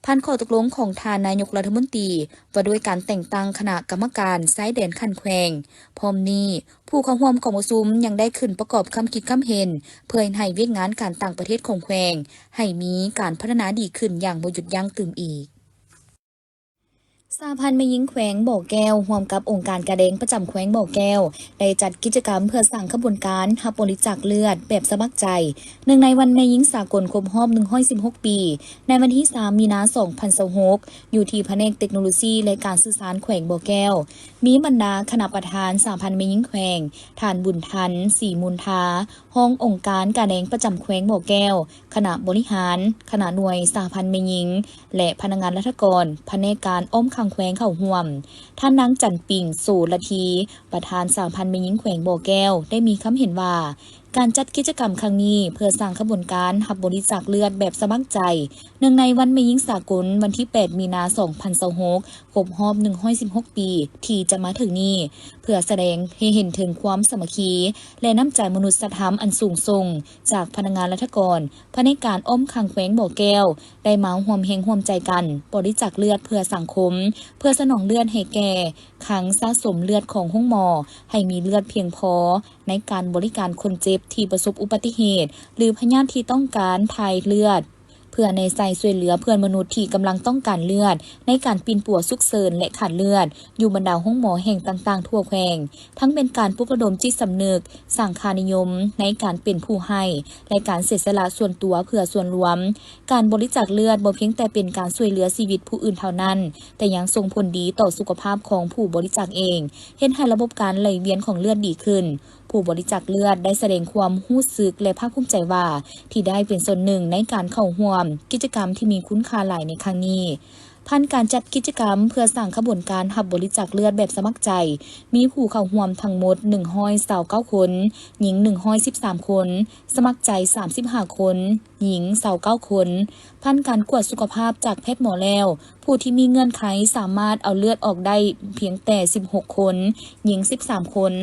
ຜ່ານຂໍ້ຕົກລົງຂອງທ່ານນາຍົກລັດຖະມົນຕີວ່າດ້ວຍການແຕ່ງຕັ້ງຄະນະກຳມະການຊາຍແດນຂັ້ນແຂວງ. ພ້ອມນີ້, ຜູ້ເຂົ້າຮ່ວມກອງປະຊຸມຍັງໄດ້ຂຶ້ນປະກອບຄຳຄິດຄຳເຫັນ ເພື່ອເຮັດໃຫ້ວຽກງານການຕ່າງປະເທດຂອງແຂວງ ໃຫ້ມີການພັດທະນາດີຂຶ້ນຢ່າງບໍ່ຢຸດຢັ້ງຕື່ມອີກ. ເ ສະຫະພັນແມ່ຍິງແຂວງບໍ່ແກ້ວ ຮ່ວມກັບອົງການກາແດງປະຈຳແຂວງບໍ່ແກ້ວ ໄດ້ຈັດກິດຈະກຳເພື່ອສ້າງຂະບວນການຮັບບໍລິຈາກເລືອດແບບສະໝັກໃຈ ເນື່ອງໃນວັນແມ່ຍິງສາກົນຄົບຮອບໜຶ່ງຮ້ອຍສິບຫົກປີ ໃນວັນທີສາມ ມີນາ ສອງພັນຊາວຫົກ ຢູ່ທີ່ພະແນກເຕັກໂນໂລຊີ ແລະ ການສື່ສານແຂວງບໍ່ແກ້ວ. ມີບັນດາຄະນະປະທານສະຫະພັນແມ່ຍິງແຂວງ, ທ່ານ ບຸນທັນ ສີມູນທາ, ຮອງອົງການກາແດງປະຈຳແຂວງບໍ່ແກ້ວ, ຄະນະບໍລິຫານ, ຄະນະໜ່ວຍສະຫະພັນແມ່ຍິງ ແລະ ພະນັກງານລັດຖະກອນ ພະແນກການອ້ອມຂ້າງແຂວງເຂົ້າຮ່ວມ. ທ່ານນາງ ຈັນປິງ ໂສລະທີ ປະທານສະຫະພັນແມ່ຍິງແຂວງບໍ່ແກ້ວ ໄດ້ມີຄຳເຫັນວ່າ ການຈັດກິດຈະກຳຄັ້ງນີ້ ເພື່ອສ້າງຂະບວນການຮັບບໍລິຈາກເລືອດແບບສະໝັກໃຈ ເນື່ອງໃນວັນແມ່ຍິງສາກົນ ວັນທີແປດ ມີນາ ສອງພັນຊາວຫົກ ຄົບຮອບໜຶ່ງຮ້ອຍສິບຫົກປີ ທີ່ຈະມາເຖິງນີ້ ເພື່ອສະແດງໃຫ້ເຫັນເຖິງຄວາມສາມັກຄີ ແລະ ນ້ຳໃຈມະນຸດສະທຳອັນສູງສົ່ງ ຈາກພະນັກງານລັດຖະກອນ ພະແນກການອ້ອມຂ້າງແຂວງບໍ່ແກ້ວ ໄດ້ມາຮ່ວມແຮງຮ່ວມໃຈກັນ ບໍລິຈາກເລືອດເພື່ອສັງຄົມ ເພື່ອສະໜອງເລືອດໃຫ້ແກ່ຄັງສະສົມເລືອດຂອງໂຮງໝໍ ໃຫ້ມີເລືອດພຽງພໍໃນການບໍລິການຄົນເຈັບທີ່ປະສົບອຸບັດຕິເຫດ ຫຼື ພະຍາດທີ່ຕ້ອງການຖ່າຍເລືອດ ເພື່ອແນໃສ່ຊ່ວຍເຫຼືອເພື່ອນມະນຸດທີ່ກຳລັງຕ້ອງການເລືອດ ໃນການປິ່ນປົວສຸກເສີນ ແລະ ຂາດເລືອດ ຢູ່ບັນດາໂຮງໝໍແຫ່ງຕ່າງໆທົ່ວແຂວງ, ທັງເປັນການປຸກລະດົມຈິດສຳນຶກ, ສ້າງຄ່ານິຍົມໃນການເປັນຜູ້ໃຫ້ ແລະ ການເສຍສະຫຼະສ່ວນຕົວເພື່ອສ່ວນລວມ. ການບໍລິຈາກເລືອດບໍ່ພຽງແຕ່ເປັນການຊ່ວຍເຫຼືອຊີວິດຜູ້ອື່ນເທົ່ານັ້ນ, ແຕ່ຍັງສົ່ງຜົນດີຕໍ່ສຸຂະພາບຂອງຜູ້ບໍລິຈາກເອງ, ເຮັດໃຫ້ລະບົບການໄຫຼວຽນຂອງເລືອດດີຂຶ້ນ. ຜູ້ບໍລິຈາກເລືອດໄດ້ສະແດງຄວາມຮູ້ສຶກ ແລະ ພາກພູມໃຈວ່າ ທີ່ໄດ້ເປັນສ່ວນໜຶ່ງໃນການເຂົ້າຮ່ວມກິດຈະກຳທີ່ມີຄຸນຄ່າຫຼາຍໃນຄັ້ງນີ້. ຜ່ານການຈັດກິດຈະກຳເພື່ອສ້າງຂະບວນການຮັບບໍລິຈາກເລືອດແບບສະໝັກໃຈ, ມີຜູ້ເຂົ້າຮ່ວມທັງໝົດໜຶ່ງຮ້ອຍຊາວເກົ້າຄົນ, ຍິງໜຶ່ງຮ້ອຍສິບສາມຄົນ, ສະໝັກໃຈສາມສິບຫ້າຄົນ, ຍິງຊາວເກົ້າຄົນ. ຜ່ານການກວດສຸຂະພາບຈາກແພດໝໍແລ້ວ, ຜູ້ທີ່ມີເງື່ອນໄຂສາມາດເອົາເລືອດອອກໄດ້ພຽງແຕ່ສິບຫົກຄົນ, ຍິງສິບສາມຄົນ,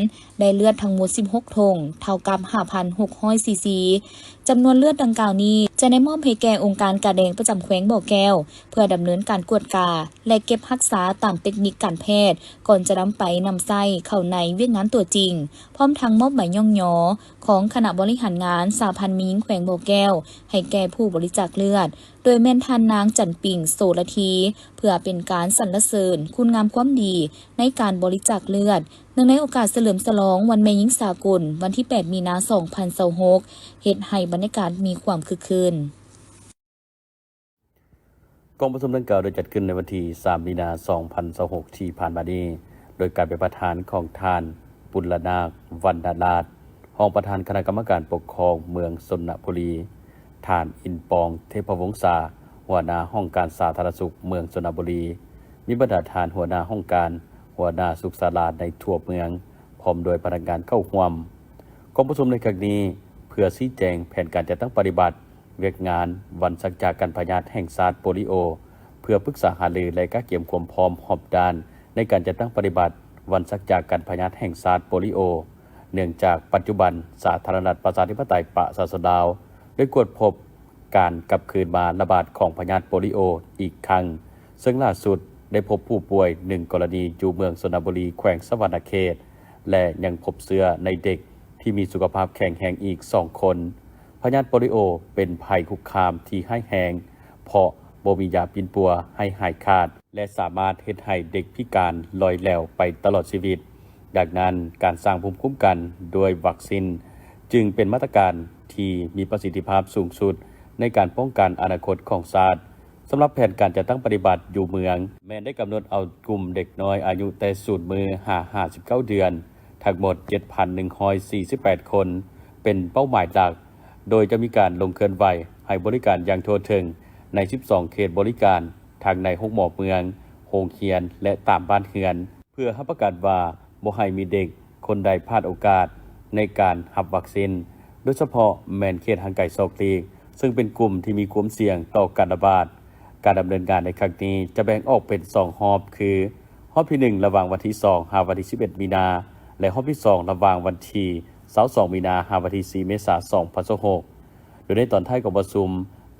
ໄດ້ເລືອດທັງໝົດສິບຫົກຖົງ ເທົ່າກັບຫ້າພັນຫົກຮ້ອຍຊີຊີ. ຈຳນວນເລືອດດັ່ງກ່າວນີ້ ຈະໄດ້ມອບໃຫ້ແກ່ອົງການກາແດງປະຈຳແຂວງບໍ່ແກ້ວ ເພື່ອດຳເນີນການກວດກາ ແລະ ເກັບຮັກສາຕາມເຕັກນິກການແພດ ກ່ອນຈະນຳໄປນຳໃຊ້ເຂົ້າໃນວຽກງານຕົວຈິງ, ພ້ອມທັງມອບໃບຍ້ອງຍໍຂອງຄະນະບໍລິຫານງານສະຫະພັນແມ່ຍິງແຂວງບໍ່ແກ້ວ ໃຫ້ແກ່ຜູ້ບໍລິຈາກເລືອດ, ໂດຍແມ່ນທ່ານນາງ ຈັນປິງ ໂສລະທີ ເພື່ອເປັນການສັນລະເສີນຄຸນງາມຄວາມດີໃນການບໍລິຈາກເລືອດ ເນື່ອງໃນໂອກາດສະເຫຼີມສະຫຼອງວັນແມ່ຍິງສາກົນ ວັນທີແປດ ມີນາ ສອງພັນຊາວຫົກ ເຮັດໃຫ້ບັນຍາກາດມີຄວາມຄຶກຄື້ນ. ກອງປະຊຸມດັ່ງກ່າວໄດ້ຈັດຂຶ້ນໃນວັນທີສາມ ມີນາ ສອງພັນຊາວຫົກ ທີ່ຜ່ານມານີ້ ໂດຍການເປັນປະທານຂອງທ່ານ ປຸນລະນາກ ວັນນະລາດ ຮອງປະທານຄະນະກຳມະການປົກຄອງເມືອງຊົນນະບູລີ, ທ່ານ ອິນປອງ ເທບພະວົງສາ ຫົວໜ້າຫ້ອງການສາທາລະນະສຸກເມືອງຊົນນະບູລີ, ມີບັນດາທ່ານຫົວໜ້າຫ້ອງການ, ຫົວໜ້າສຸກສາລາໃນທົ່ວເມືອງ ພ້ອມດ້ວຍພະນັກງານເຂົ້າຮ່ວມ. ກອງປະຊຸມໃນຄັ້ງນີ້ ເພື່ອຊີ້ແຈງແຜນການຈັດຕັ້ງປະຕິບັດວຽກງານວັນສັກຢາກັນພະຍາດແຫ່ງຊາດໂປລິໂອ, ເພື່ອປຶກສາຫາລື ແລະ ກະກຽມຄວາມພ້ອມຮອບດ້ານໃນການຈັດຕັ້ງປະຕິບັດວັນສັກຢາກັນພະຍາດແຫ່ງຊາດໂປລິໂອ, ເນື່ອງຈາກປັດຈຸບັນສາທາລະນະລັດປະຊາທິປະໄຕປະຊາຊົນລາວໄດ້ກວດພົບ ການກັບຄືນມາລະບາດຂອງພະຍາດໂປລິໂອອີກຄັ້ງ, ເຊິ່ງລ່າສຸດໄດ້ພົບຜູ້ປ່ວຍໜຶ່ງກໍລະນີຢູ່ເມືອງຊົນນະບູລີ ແຂວງສະຫວັນນະເຂດ ແລະ ຍັງພົບເຊື້ອໃນເດັກທີ່ມີສຸຂະພາບແຂງແຮງອີກສອງຄົນ. ພະຍາດໂປລິໂອເປັນໄພຄຸກຄາມທີ່ຮ້າຍແຮງ ເພາະບໍ່ມີຢາປິ່ນປົວໃຫ້ຫາຍຂາດ ແລະ ສາມາດເຮັດໃຫ້ເດັກພິການລອຍແຫຼວໄປຕະຫຼອດຊີວິດ. ດັ່ງນັ້ນ, ການສ້າງພູມຄຸ້ມກັນດ້ວຍວັກຊິນ ຈຶ່ງເປັນມາດຕະການທີ່ມີປະສິດທິພາບສູງສຸດໃນການປ້ອງກັນອະນາຄົດຂອງຊາດ. ສຳລັບແຜນການຈັດຕັ້ງປະຕິບັດຢູ່ເມືອງ ແມ່ນໄດ້ກຳນົດເອົາກຸ່ມເດັກນ້ອຍອາຍຸແຕ່ສູນມື້ຫາຫ້າສິບເກົ້າເດືອນ ທັງໝົດເຈັດພັນໜຶ່ງຮ້ອຍສີ່ສິບແປດຄົນ ເປັນເປົ້າໝາຍຫຼັກ, ໂດຍຈະມີການລົງເຄື່ອນໄຫວໃຫ້ບໍລິການຢ່າງທົ່ວເຖິງໃນສິບສອງເຂດບໍລິການ ທັງໃນໂຮງໝໍເມືອງ, ໂຮງຮຽນ ແລະ ຕາມບ້ານເຮືອນ ເພື່ອຮັບປະກັນວ່າບໍ່ໃຫ້ມີເດັກຄົນໃດພາດໂອກາດໃນການຮັບວັກຊິນ, ໂດຍສະເພາະແມ່ນເຂດຫ່າງໄກສອກຫຼີກ, ເຊິ່ງເປັນກຸ່ມທີ່ມີຄວາມສ່ຽງຕໍ່ການລະບາດ. ການດຳເນີນງານໃນຄັ້ງນີ້ຈະແບ່ງອອກເປັນສອງຮອບ ຄື ຮອບທີໜຶ່ງ ລະຫວ່າງວັນທີສອງ ຫາວັນທີສິບເອັດ ມີນາ ແລະ ຮອບທີສອງ ລະຫວ່າງວັນທີຊາວສອງ ມີນາ ຫາວັນທີສີ່ ເມສາ ສອງພັນຊາວຫົກ. ໂດຍໃນຕອນທ້າຍຂອງປະຊຸມ,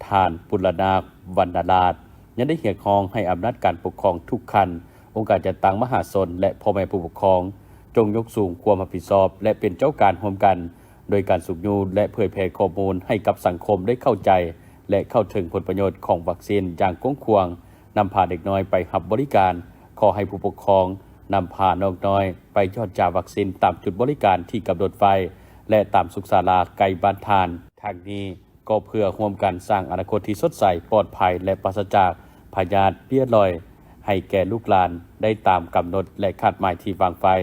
ທ່ານ ປຸນລະນາກ ວັນນະລາດ ຍັງໄດ້ຮຽກຮ້ອງໃຫ້ອຳນາດການປົກຄອງທຸກຂັ້ນ, ອົງການຈັດຕັ້ງມະຫາຊົນ ແລະ ພໍ່ແມ່ຜູ້ປົກຄອງ ຈົ່ງຍົກສູງຄວາມຮັບຜິດຊອບ ແລະ ເປັນເຈົ້າການຮ່ວມກັນ, ໂດຍການຊຸກຍູ້ ແລະ ເຜີຍແຜ່ຂໍ້ມູນໃຫ້ກັບສັງຄົມໄດ້ເຂົ້າໃຈ ແລະ ເຂົ້າເຖິງຜົນປະໂຫຍດຂອງວັກຊິນຢ່າງກວ້າງຂວາງ, ນຳພາເດັກນ້ອຍໄປຮັບບໍລິການ ຂໍໃຫ້ຜູ້ປົກຄອງນຳພານ້ອງນ້ອຍໄປຢອດຢາວັກຊິນຕາມຈຸດບໍລິການທີ່ກຳນົດໄວ້ ແລະ ຕາມສຸກສາລາໃກ້ບ້ານທ່ານ. ທັງນີ້ກໍເພື່ອຮ່ວມກັນສ້າງອະນາຄົດທີ່ສົດໃສ, ປອດໄພ ແລະ ປາສະຈາກພະຍາດເບ້ຍລອຍ ໃຫ້ແກ່ລູກຫຼານໄດ້ຕາມກຳນົດ ແລະ ຄາດໝາຍທີ່ວາງໄວ້.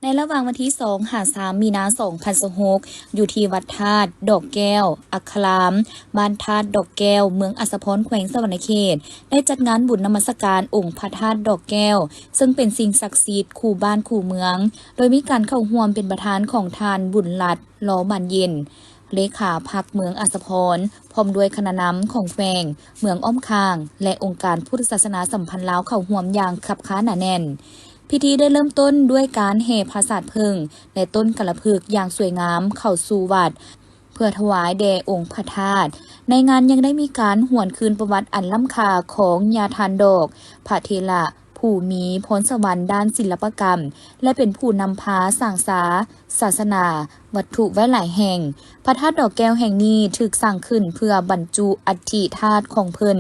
ໃນລະຫວ່າງວັນທີສອງຫາສາມມີນາສອງພັນຊາວຫົກ ຢູ່ທີ່ວັດທາດດອກແກ້ວ ອັກຄະລາມ ບ້ານທາດດອກແກ້ວ ເມືອງອາດສະພອນ ແຂວງສະຫວັນນະເຂດ ໄດ້ຈັດງານບຸນນະມັດສະການອົງພະທາດດອກແກ້ວ ເຊິ່ງເປັນສິ່ງສັກສິດຄູ່ບ້ານຄູ່ເມືອງ, ໂດຍມີການເຂົ້າຮ່ວມເປັນປະທານຂອງທ່ານ ບຸນລັດ ລໍບານເຢັນ ເລຂາພັກເມືອງອາດສະພອນ ພ້ອມດ້ວຍຄະນະນຳຂອງແຂວງ, ເມືອງອ້ອມຂ້າງ ແລະ ອົງການພຸດທະສາສະໜາສຳພັນລາວເຂົ້າຮ່ວມຢ່າງຄັບຄາໜາແໜ້ນ. ພິທີໄດ້ເລີ່ມຕົ້ນດ້ວຍການແຫ່ຜາສາດເຜິ້ງ ແລະ ຕົ້ນກາລະພຶກຢ່າງສວຍງາມເຂົ້າສູ່ວັດ ເພື່ອຖວາຍແດ່ອົງພະທາດ. ໃນງານຍັງໄດ້ມີການຫວນຄືນປະຫວັດອັນລ້ຳຄ່າຂອງຍາທ່ານດອກ ພະເຖລະ ຜູ້ມີພອນສະຫວັນດ້ານສິລະປະກຳ ແລະ ເປັນຜູ້ນຳພາສ້າງສາສາສະໜາວັດຖຸໄວ້ຫຼາຍແຫ່ງ. ພະທາດດອກແກ້ວແຫ່ງນີ້ຖືກສ້າງຂຶ້ນເພື່ອບັນຈຸອັດຖິທາດຂອງເພິ່ນ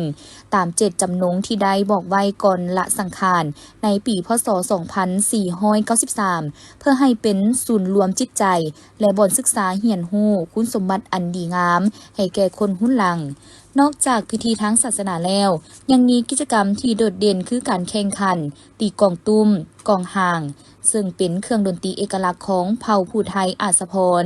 ຕາມເຈດຈຳນົງທີ່ໄດ້ບອກໄວ້ກ່ອນລະສັງຂານໃນປີ ພ.ສ. ສອງພັນສີ່ຮ້ອຍເກົ້າສິບສາມ ເພື່ອໃຫ້ເປັນສູນລວມຈິດໃຈ ແລະ ບ່ອນສຶກສາຮຽນຮູ້ຄຸນສົມບັດອັນດີງາມໃຫ້ແກ່ຄົນຮຸ່ນຫຼັງ. ນອກຈາກພິທີທາງສາສະໜາແລ້ວ, ຍັງມີກິດຈະກຳທີ່ໂດດເດັ່ນຄືການແຂ່ງຂັນຕີກອງຕຸ້ມ, ກອງຫາງ, ເຊິ່ງເປັນເຄື່ອງດົນຕີເອກະລັກຂອງເຜົ່າຜູ້ໄທອາດສະພອນ.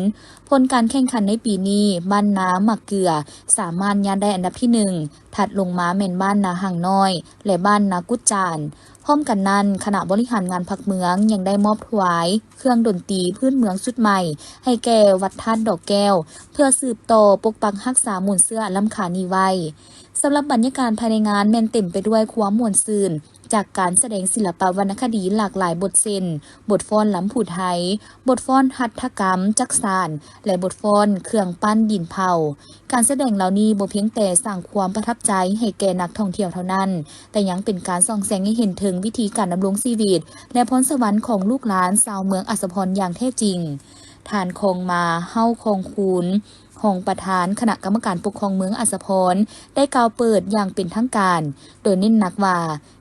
ຜົນການແຂ່ງຂັນໃນປີນີ້, ບ້ານນາໝາກເກືອສາມາດຍາດໄດ້ອັນດັບທີໜຶ່ງ, ຖັດລົງມາແມ່ນບ້ານນາຫາງນ້ອຍ ແລະ ບ້ານນາກຸດຈານ. ພ້ອມກັນນັ້ນ, ຄະນະບໍລິຫານງານພັກເມືອງຍັງໄດ້ມອບຖວາຍເຄື່ອງດົນຕີພື້ນເມືອງຊຸດໃໝ່ໃຫ້ແກ່ວັດທາດດອກແກ້ວ ເພື່ອສືບຕໍ່ປົກປັກຮັກສາມູນເຊື້ອລ້ຳຄ່ານີ້ໄວ້. ສຳລັບບັນຍາກາດພາຍໃນງານແມ່ນເຕັມໄປດ້ວຍຄວາມມ່ວນຊື່ນ ຈາກການສະແດງສິລະປະວັນນະຄະດີຫຼາກຫຼາຍບົດເຊັ່ນ ບົດຟ້ອນລຳພູໄທ, ບົດຟ້ອນຫັດຖະກຳຈັກສານ ແລະ ບົດຟ້ອນເຄື່ອງປັ້ນດິນເຜົາ. ການສະແດງເຫຼົ່ານີ້ບໍ່ພຽງແຕ່ສ້າງຄວາມປະທັບໃຈໃຫ້ແກ່ນັກທ່ອງທ່ຽວເທົ່ານັ້ນ, ແຕ່ຍັງເປັນການສ່ອງແສງໃຫ້ເຫັນເຖິງວິທີການດຳລົງຊີວິດ ແລະ ພອນສະຫວັນຂອງລູກຫຼານຊາວເມືອງອາດສະພອນຢ່າງແທ້ຈິງ. ທ່ານ ຄອງມາ ເຮົາຄອງຄູນ ຮອງປະທານຄະນະກຳມະການປົກຄອງເມືອງອາດສະພອນ ໄດ້ກ່າວເປີດຢ່າງເປັນທາງການ, ໂດຍເນັ້ນໜັກວ່າ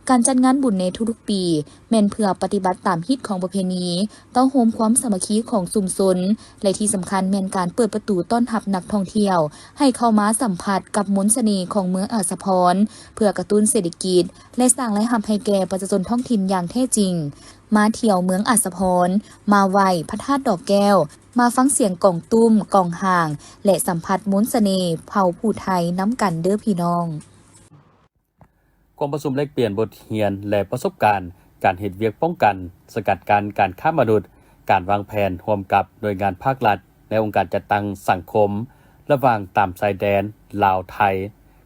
ການຈັດງານບຸນໃນທຸກໆປີ ແມ່ນເພື່ອປະຕິບັດຕາມຮີດຄອງປະເພນີ, ເຕົ້າໂຮມຄວາມສາມັກຄີຂອງຊຸມຊົນ ແລະ ທີ່ສຳຄັນແມ່ນການເປີດປະຕູຕ້ອນຮັບນັກທ່ອງທ່ຽວ ໃຫ້ເຂົ້າມາສຳຜັດກັບມົນສະເໜ່ຂອງເມືອງອາດສະພອນ ເພື່ອກະຕຸ້ນເສດຖະກິດ ແລະ ສ້າງລາຍຮັບໃຫ້ແກ່ປະຊາຊົນທ້ອງຖິ່ນຢ່າງແທ້ຈິງ. ມາທ່ຽວເມືອງອາດສະພອນ, ມາໄຫວ້ພະທາດດອກແກ້ວ, ມາຟັງສຽງກອງຕຸ້ມ, ກອງຫາງ ແລະ ສຳຜັດມົນສະເໜ່ເຜົ່າຜູ້ໄທນຳກັນເດີ້ພີ່ນ້ອງ. ກອງປະຊຸມແລກປ່ຽນບົດຮຽນ ແລະ ປະສົບການການເຮັດວຽກປ້ອງກັນ, ສະກັດກັ້ນການຄ້າມະນຸດ, ການວາງແຜນຮ່ວມກັບໜ່ວຍງານພາກລັດ ແລະ ອົງການຈັດຕັ້ງສັງຄົມ ລະຫວ່າງຕາມຊາຍແດນລາວ-ໄທ,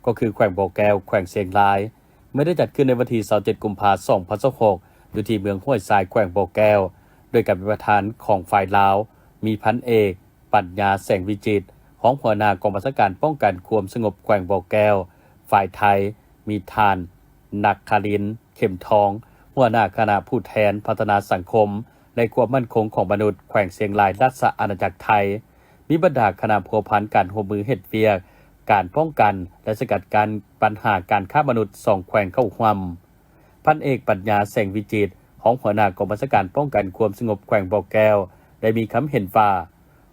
ກໍຄືແຂວງບໍ່ແກ້ວ, ແຂວງຊຽງລາຍ, ແມ່ນໄດ້ຈັດຂຶ້ນໃນວັນທີຊາວເຈັດ ກຸມພາ ສອງພັນຊາວຫົກ ຢູ່ທີ່ເມືອງຫ້ວຍຊາຍ ແຂວງບໍ່ແກ້ວ, ໂດຍການເປັນປະທານຂອງຝ່າຍລາວ ມີພັນເອກ ປັນຍາ ແສງວິຈິດ ຮອງຫົວໜ້າກອງບັນຊາການປ້ອງກັນຄວາມສະຫງົບແຂວງບໍ່ແກ້ວ, ຝ່າຍໄທ ມີທ່ານ ນັກຄະລິນ ເຂັມທອງ ຫົວໜ້າຄະນະຜູ້ແທນພັດທະນາສັງຄົມ ແລະ ຄວາມໝັ້ນຄົງຂອງມະນຸດ ແຂວງຊຽງລາຍ ລາຊະອານາຈັກໄທ, ມີບັນດາຄະນະພົວພັນການຮ່ວມມືເຮັດວຽກການປ້ອງກັນ ແລະ ສະກັດກັ້ນບັນຫາການຄ້າມະນຸດສອງແຂວງເຂົ້າຮ່ວມ. ພັນເອກ ປັນຍາ ແສງວິຈິດ ຮອງຫົວໜ້າກອງບັນຊາການປ້ອງກັນຄວາມສະຫງົບແຂວງບໍ່ແກ້ວ ໄດ້ມີຄຳເຫັນວ່າ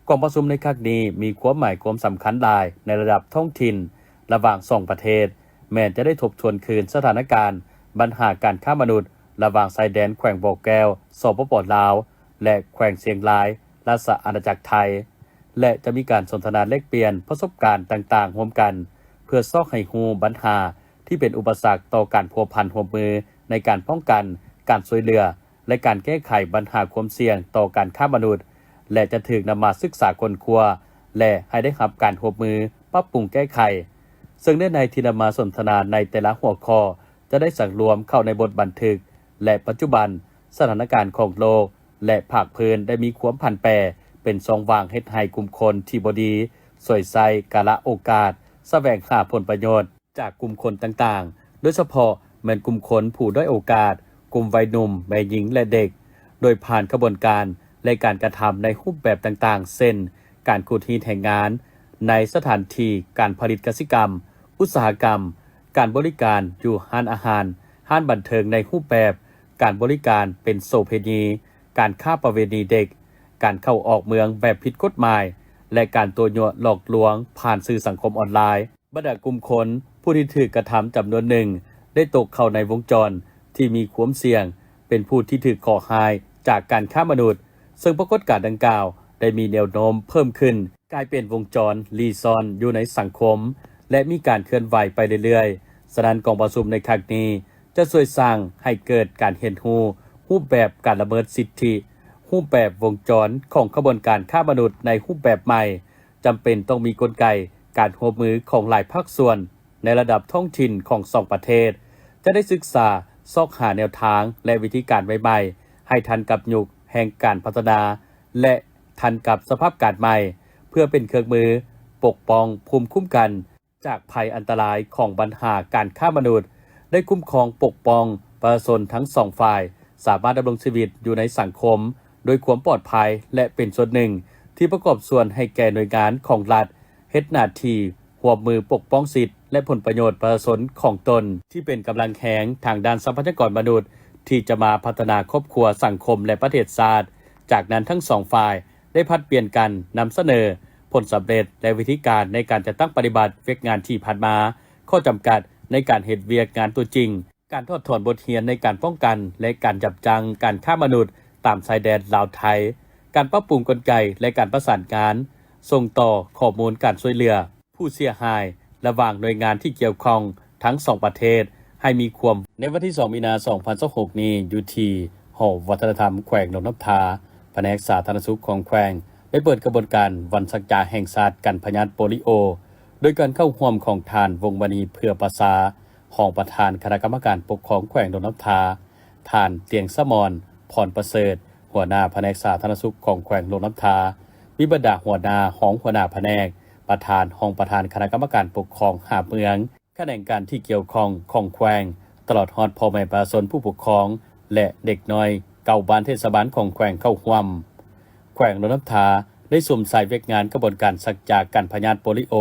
ກອງປະຊຸມໃນຄັ້ງນີ້ມີຄວາມໝາຍຄວາມສຳຄັນຫຼາຍໃນລະດັບທ້ອງຖິ່ນລະຫວ່າງສອງປະເທດ, ແມ່ນຈະໄດ້ທົບທວນຄືນສະຖານະການບັນຫາການຄ້າມະນຸດລະຫວ່າງຊາຍແດນແຂວງບໍ່ແກ້ວ ສປປ ລາວ ແລະ ແຂວງຊຽງລາຍ ລາຊະອານາຈັກໄທ ແລະ ຈະມີການສົນທະນາແລກປ່ຽນປະສົບການຕ່າງໆຮ່ວມກັນ ເພື່ອຊອກໃຫ້ຮູ້ບັນຫາທີ່ເປັນອຸປະສັກຕໍ່ການພົວພັນຮ່ວມມືໃນການປ້ອງກັນ, ການຊ່ວຍເຫຼືອ ແລະ ການແກ້ໄຂບັນຫາຄວາມສ່ຽງຕໍ່ການຄ້າມະນຸດ ແລະ ຈະຖືກນຳມາສຶກສາຄົ້ນຄວ້າ ແລະ ໃຫ້ໄດ້ຮັບການຮ່ວມມືປັບປຸງແກ້ໄຂ. ເຊິ່ງເນື້ອໃນທີ່ນຳມາສົນທະນາໃນແຕ່ລະຫົວຂໍ້ຈະໄດ້ສັງລວມເຂົ້າໃນບົດບັນທຶກ ແລະ ປັດຈຸບັນສະຖານະການຂອງໂລກ ແລະ ພາກພື້ນໄດ້ມີຄວາມຜັນແປເປັນຊ່ອງວ່າງເຮັດໃຫ້ກຸ່ມຄົນທີ່ບໍ່ດີສວຍໃຊ້ກາລະໂອກາດສະແຫວງຫາຜົນປະໂຫຍດ ຈາກກຸ່ມຄົນຕ່າງໆ ໂດຍສະເພາະແມ່ນກຸ່ມຄົນຜູ້ດ້ອຍໂອກາດ, ກຸ່ມໄວໜຸ່ມ, ແມ່ຍິງ ແລະ ເດັກ, ໂດຍຜ່ານຂະບວນການ ແລະ ການກະທຳໃນຮູບແບບຕ່າງໆ ເຊັ່ນ ການຂູດຮີດແຮງງານໃນສະຖານທີ່ການຜະລິດກະສິກຳ, ອຸດສາຫະກຳ, ການບໍລິການຢູ່ຮ້ານອາຫານ, ຮ້ານບັນເທີງໃນຮູບແບບການບໍລິການເປັນໂສເພນີ, ການຄ້າປະເວນີເດັກ, ການເຂົ້າອອກເມືອງແບບຜິດກົດໝາຍ ແລະ ການຕົວະຍົວະຫຼອກລວງຜ່ານສື່ສັງຄົມອອນລາຍ. ບັນດາກຸ່ມຄົນຜູ້ທີ່ຖືກກະທຳຈຳນວນໜຶ່ງໄດ້ຕົກເຂົ້າໃນວົງຈອນທີ່ມີຄວາມສ່ຽງ ເປັນຜູ້ທີ່ຖືກເຄາະຮ້າຍຈາກການຄ້າມະນຸດ, ເຊິ່ງປາກົດການດັ່ງກ່າວໄດ້ມີແນວໂນ້ມເພີ່ມຂຶ້ນ, ກາຍເປັນວົງຈອນລີ້ຊ່ອນຢູ່ໃນສັງຄົມ ແລະ ມີການເຄື່ອນໄຫວໄປເລື້ອຍໆ. ສະນັ້ນ, ກອງປະຊຸມໃນຄັ້ງນີ້ຈະຊ່ວຍສ້າງໃຫ້ເກີດການຮຽນຮູ້ຮູບແບບການລະເມີດສິດທິ, ຮູບແບບວົງຈອນຂອງຂະບວນການຄ້າມະນຸດໃນຮູບແບບໃໝ່, ຈຳເປັນຕ້ອງມີກົນໄກການຮ່ວມມືຂອງຫຼາຍພາກສ່ວນໃນລະດັບທ້ອງຖິ່ນຂອງສອງປະເທດ, ຈະໄດ້ສຶກສາຊອກຫາແນວທາງ ແລະ ວິທີການໃໝ່ໆ ໃຫ້ທັນກັບຍຸກແຫ່ງການພັດທະນາ ແລະ ທັນກັບສະພາບການໃໝ່, ເພື່ອເປັນເຄື່ອງມືປົກປ້ອງພູມຄຸ້ມກັນຈາກໄພອັນຕະລາຍຂອງບັນຫາການຄ້າມະນຸດ, ໄດ້ຄຸ້ມຄອງປົກປ້ອງປະຊາຊົນທັງສອງຝ່າຍ ສາມາດດຳລົງຊີວິດຢູ່ໃນສັງຄົມດ້ວຍຄວາມປອດໄພ ແລະ ເປັນສ່ວນໜຶ່ງທີ່ປະກອບສ່ວນໃຫ້ແກ່ໜ່ວຍງານຂອງລັດເຮັດໜ້າທີ່ຮ່ວມມືປົກປ້ອງສິດ ແລະ ຜົນປະໂຫຍດປະຊາຊົນຂອງຕົນ ທີ່ເປັນກຳລັງແຮງທາງດ້ານຊັບພະຍາກອນມະນຸດ ທີ່ຈະມາພັດທະນາຄອບຄົວ, ສັງຄົມ ແລະ ປະເທດຊາດ. ຈາກນັ້ນ, ທັງສອງຝ່າຍໄດ້ຜັດປ່ຽນກັນນຳສະເໜີຜົນສຳເລັດ ແລະ ວິທີການໃນການຈັດຕັ້ງປະຕິບັດວຽກງານທີ່ຜ່ານມາ, ຂໍ້ຈຳກັດໃນການເຮັດວຽກງານຕົວຈິງ, ການຖອດຖອນບົດຮຽນໃນການປ້ອງກັນ ແລະ ການຢັບຢັ້ງການຄ້າມະນຸດຕາມຊາຍແດນລາວ-ໄທ, ການປັບປຸງກົນໄກ ແລະ ການປະສານງານສົ່ງຕໍ່ຂໍ້ມູນການຊ່ວຍເຫຼືອຜູ້ເສຍຫາຍລະຫວ່າງໜ່ວຍງານທີ່ກ່ຽວຂ້ອງທັງສອງປະເທດໃຫ້ມີຄວາມ. ໃນວັນທີສອງ ມີນາ ສອງພັນຊາວຫົກນີ້, ຢູ່ທີ່ຫໍວັດທະນະທຳແຂວງຫຼວງນ້ຳທາ, ພະແນກສາທາລະນະສຸກຂອງແຂວງ ໄດ້ເປີດຂະບວນການວັນສັກຢາແຫ່ງຊາດກັນພະຍາດໂປລິໂອ ໂດຍການເຂົ້າຮ່ວມຂອງທ່ານ ວົງມະນີ ເຜືອປາສາ ຮອງປະທານຄະນະກຳມະການປົກຄອງແຂວງຫຼວງນ້ຳທາ, ທ່ານ ຕຽງສະໝອນ ພອນປະເສີດ ຫົວໜ້າພະແນກສາທາລະນະສຸກຂອງແຂວງຫຼວງນ້ຳທາ, ມີບັນດາຫົວໜ້າ, ຮອງຫົວໜ້າພະແນກ, ປະທານ, ຮອງປະທານຄະນະກຳມະການປົກຄອງຫ້າເມືອງ, ຂະແໜງການທີ່ກ່ຽວຂ້ອງຂອງແຂວງ, ຕະຫຼອດຮອດພໍ່ແມ່ປະຊາຊົນ, ຜູ້ປົກຄອງ ແລະ ເດັກນ້ອຍເກົ້າບ້ານເທດສະບານຂອງແຂວງເຂົ້າຮ່ວມ. ແຂວງຫຼວງນ້ຳທາໄດ້ສຸມໃສ່ວຽກງານຂະບວນການສັກຢາກັນພະຍາດໂປລິໂອ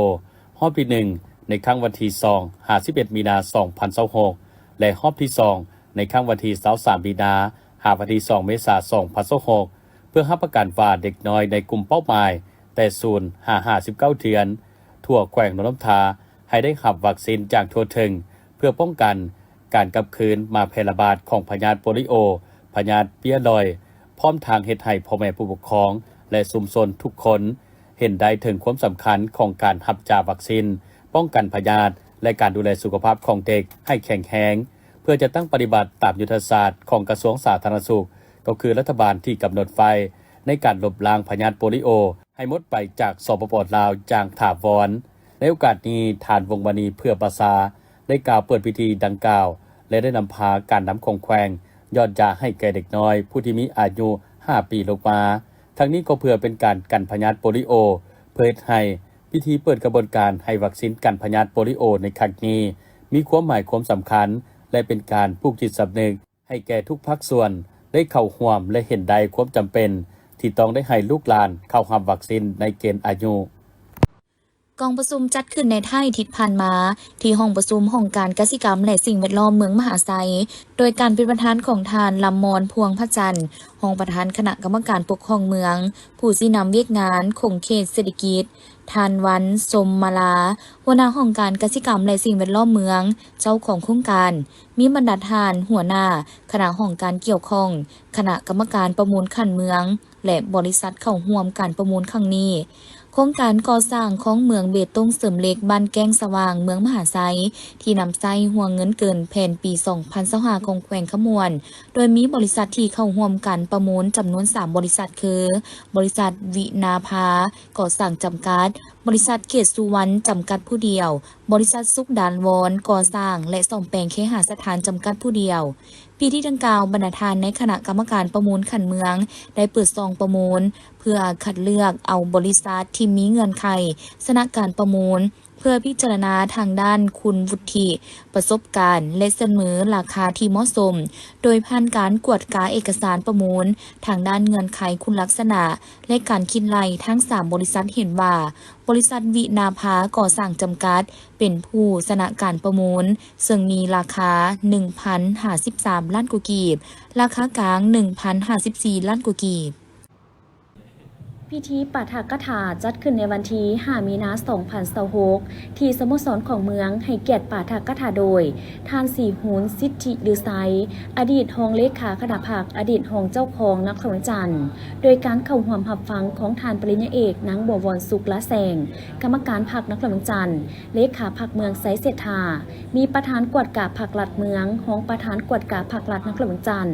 ຮອບທີໜຶ່ງ ໃນຄັ້ງວັນທີສອງ ຫາ ສິບເອັດ ມີນາ ສອງພັນຊາວຫົກ ແລະ ຮອບທີສອງ ໃນຄັ້ງວັນທີຊາວສາມ ມີນາ ຫາ ວັນທີສອງ ເມສາ ສອງພັນຊາວຫົກ ເພື່ອຮັບປະກັນວ່າເດັກນ້ອຍໃນກຸ່ມເປົ້າໝາຍແຕ່ສູນ ຫາ ຫ້າສິບເກົ້າເດືອນ ທົ່ວແຂວງຫຼວງນ້ຳທາ ໃຫ້ໄດ້ຮັບວັກຊີນຢ່າງທົ່ວເຖິງ ເພື່ອປ້ອງກັນການກັບຄືນມາແຜ່ລະບາດຂອງພະຍາດໂປລິໂອ, ພະຍາດເປ້ຍລອຍ, ພ້ອມທັງເຮັດໃຫ້ພໍ່ແມ່ຜູ້ປົກຄອງ ແລະ ຊຸມຊົນທຸກຄົນເຫັນໄດ້ເຖິງຄວາມສຳຄັນຂອງການຮັບຢາວັກຊີນປ້ອງກັນພະຍາດ ແລະ ການດູແລສຸຂະພາບຂອງເດັກໃຫ້ແຂງແຮງ, ເພື່ອຈັດຕັ້ງປະຕິບັດຕາມຍຸດທະສາດຂອງກະຊວງສາທາລະນະສຸກ, ກໍຄືລັດຖະບານທີ່ກຳນົດໄວ້ໃນການລົບລ້າງພະຍາດໂປລິໂອ ໃຫ້ໝົດໄປຈາກ ສປປ ລາວ ຢ່າງຖາວອນ. ໃນໂອກາດນີ້, ທ່ານ ວົງມະນີ ເຜືອປາສາ ໄດ້ກ່າວເປີດພິທີດັ່ງກ່າວ ແລະ ໄດ້ນຳພາການນຳຂອງແຂວງຫຍອດຢາໃຫ້ແກ່ເດັກນ້ອຍຜູ້ທີ່ມີອາຍຸຫ້າປີລົງມາ. ທັງນີ້ກໍເພື່ອເປັນການກັນພະຍາດໂປລິໂອ, ເພື່ອເຮັດໃຫ້ພິທີເປີດຂະບວນການໃຫ້ວັກຊີນກັນພະຍາດໂປລິໂອໃນຄັ້ງນີ້ ມີຄວາມໝາຍຄວາມສຳຄັນ ແລະ ເປັນການປູກຈິດສຳນຶກ ໃຫ້ແກ່ທຸກພາກສ່ວນໄດ້ເຂົ້າຮ່ວມ ແລະ ເຫັນໄດ້ຄວາມຈຳເປັນທີ່ຕ້ອງໄດ້ໃຫ້ລູກຫຼານເຂົ້າຮັບວັກຊີນໃນເກນອາຍຸ. ກອງປະຊຸມຈັດຂຶ້ນໃນທ້າຍທິດຜ່ານມາ ທີ່ຫ້ອງປະຊຸມຫ້ອງການກະສິກຳ ແລະ ສິ່ງແວດລ້ອມເມືອງມະຫາໄຊ, ໂດຍການເປັນປະທານຂອງທ່ານ ລຳມອນ ພວງພະຈັນ ຮອງປະທານຄະນະກຳມະການປົກຄອງເມືອງ, ຜູ້ຊີ້ນຳວຽກງານຂົງເຂດເສດຖະກິດ, ທ່ານ ວັນ ຊົມມາລາ ຫົວໜ້າຫ້ອງການກະສິກຳ ແລະ ສິ່ງແວດລ້ອມເມືອງ, ເຈົ້າຂອງໂຄງການ, ມີບັນດາທ່ານຫົວໜ້າຄະນະຫ້ອງການກ່ຽວຂ້ອງ, ຄະນະກຳມະການປະມູນຂັ້ນເມືອງ ແລະ ບໍລິສັດເຂົ້າຮ່ວມການປະມູນຄັ້ງນີ້. ໂຄງການກໍ່ສ້າງຄອງເມືອງເບຕົງເສີມເຫຼັກ ບ້ານແກ້ງສະຫວ່າງ ເມືອງມະຫາໄຊ ທີ່ນຳໃຊ້ຫົວເງິນເກີນແຜນປີສອງພັນຊາວຫ້າຂອງແຂວງຄຳມ່ວນ, ໂດຍມີບໍລິສັດທີ່ເຂົ້າຮ່ວມການປະມູນຈຳນວນສາມບໍລິສັດ ຄື ບໍລິສັດວິນາພາກໍ່ສ້າງຈຳກັດ, ບໍລິສັດເກດສຸວັນຈຳກັດຜູ້ດຽວ, ບໍລິສັດສຸກດານວອນກໍ່ສ້າງ ແລະ ສ້ອມແປງເຄຫະສະຖານຈຳກັດຜູ້ດຽວ. ພິທີດັ່ງກ່າວ, ບັນດາທ່ານໃນຄະນະກຳມະການປະມູນຂັ້ນເມືອງ ໄດ້ເປີດຊອງປະມູນ ເພື່ອຄັດເລືອກເອົາບໍລິສັດທີ່ມີເງື່ອນໄຂຊະນະການປະມູນ, ເພື່ອພິຈາລະນາທາງດ້ານຄຸນວຸດທິ, ປະສົບການ ແລະ ສະເໜີລາຄາທີ່ເໝາະສົມ, ໂດຍຜ່ານການກວດກາເອກະສານປະມູນ, ທາງດ້ານເງື່ອນໄຂຄຸນລັກສະນະ ແລະ ການຄິດໄລ່ທັງສາມບໍລິສັດເຫັນວ່າ ບໍລິສັດວິນາພາກໍ່ສ້າງຈຳກັດ ເປັນຜູ້ຊະນະການປະມູນ, ເຊິ່ງມີລາຄາ ໜຶ່ງພັນຫ້າສິບສາມລ້ານກວ່າກີບ, ລາຄາກາງ ໜຶ່ງພັນຫ້າສິບສີ່ລ້ານກວ່າກີບ. ພິທີປາຖະກະຖາຈັດຂຶ້ນໃນວັນທີຫ້າມີນາສອງພັນຊາວຫົກ ທີ່ສະໂມສອນຂອງເມືອງ ໃຫ້ກຽດປາຖະກະຖາໂດຍ ທ່ານ ສີຫູນ ສິດທິລືໄຊ, ອະດີດຮອງເລຂາຄະນະພັກ, ອະດີດຮອງເຈົ້າຄອງນະຄອນຫຼວງວຽງຈັນ, ໂດຍການເຂົ້າຮ່ວມຮັບຟັງຂອງທ່ານປະລິນຍາເອກ ນາງ ບົວວອນ ສຸກລະແສງ, ກຳມະການພັກນະຄອນຫຼວງວຽງຈັນ, ເລຂາພັກເມືອງໄຊເສດຖາ, ມີປະທານກວດກາພັກລັດເມືອງ, ຮອງປະທານກວດກາພັກລັດນະຄອນຫຼວງວຽງຈັນ,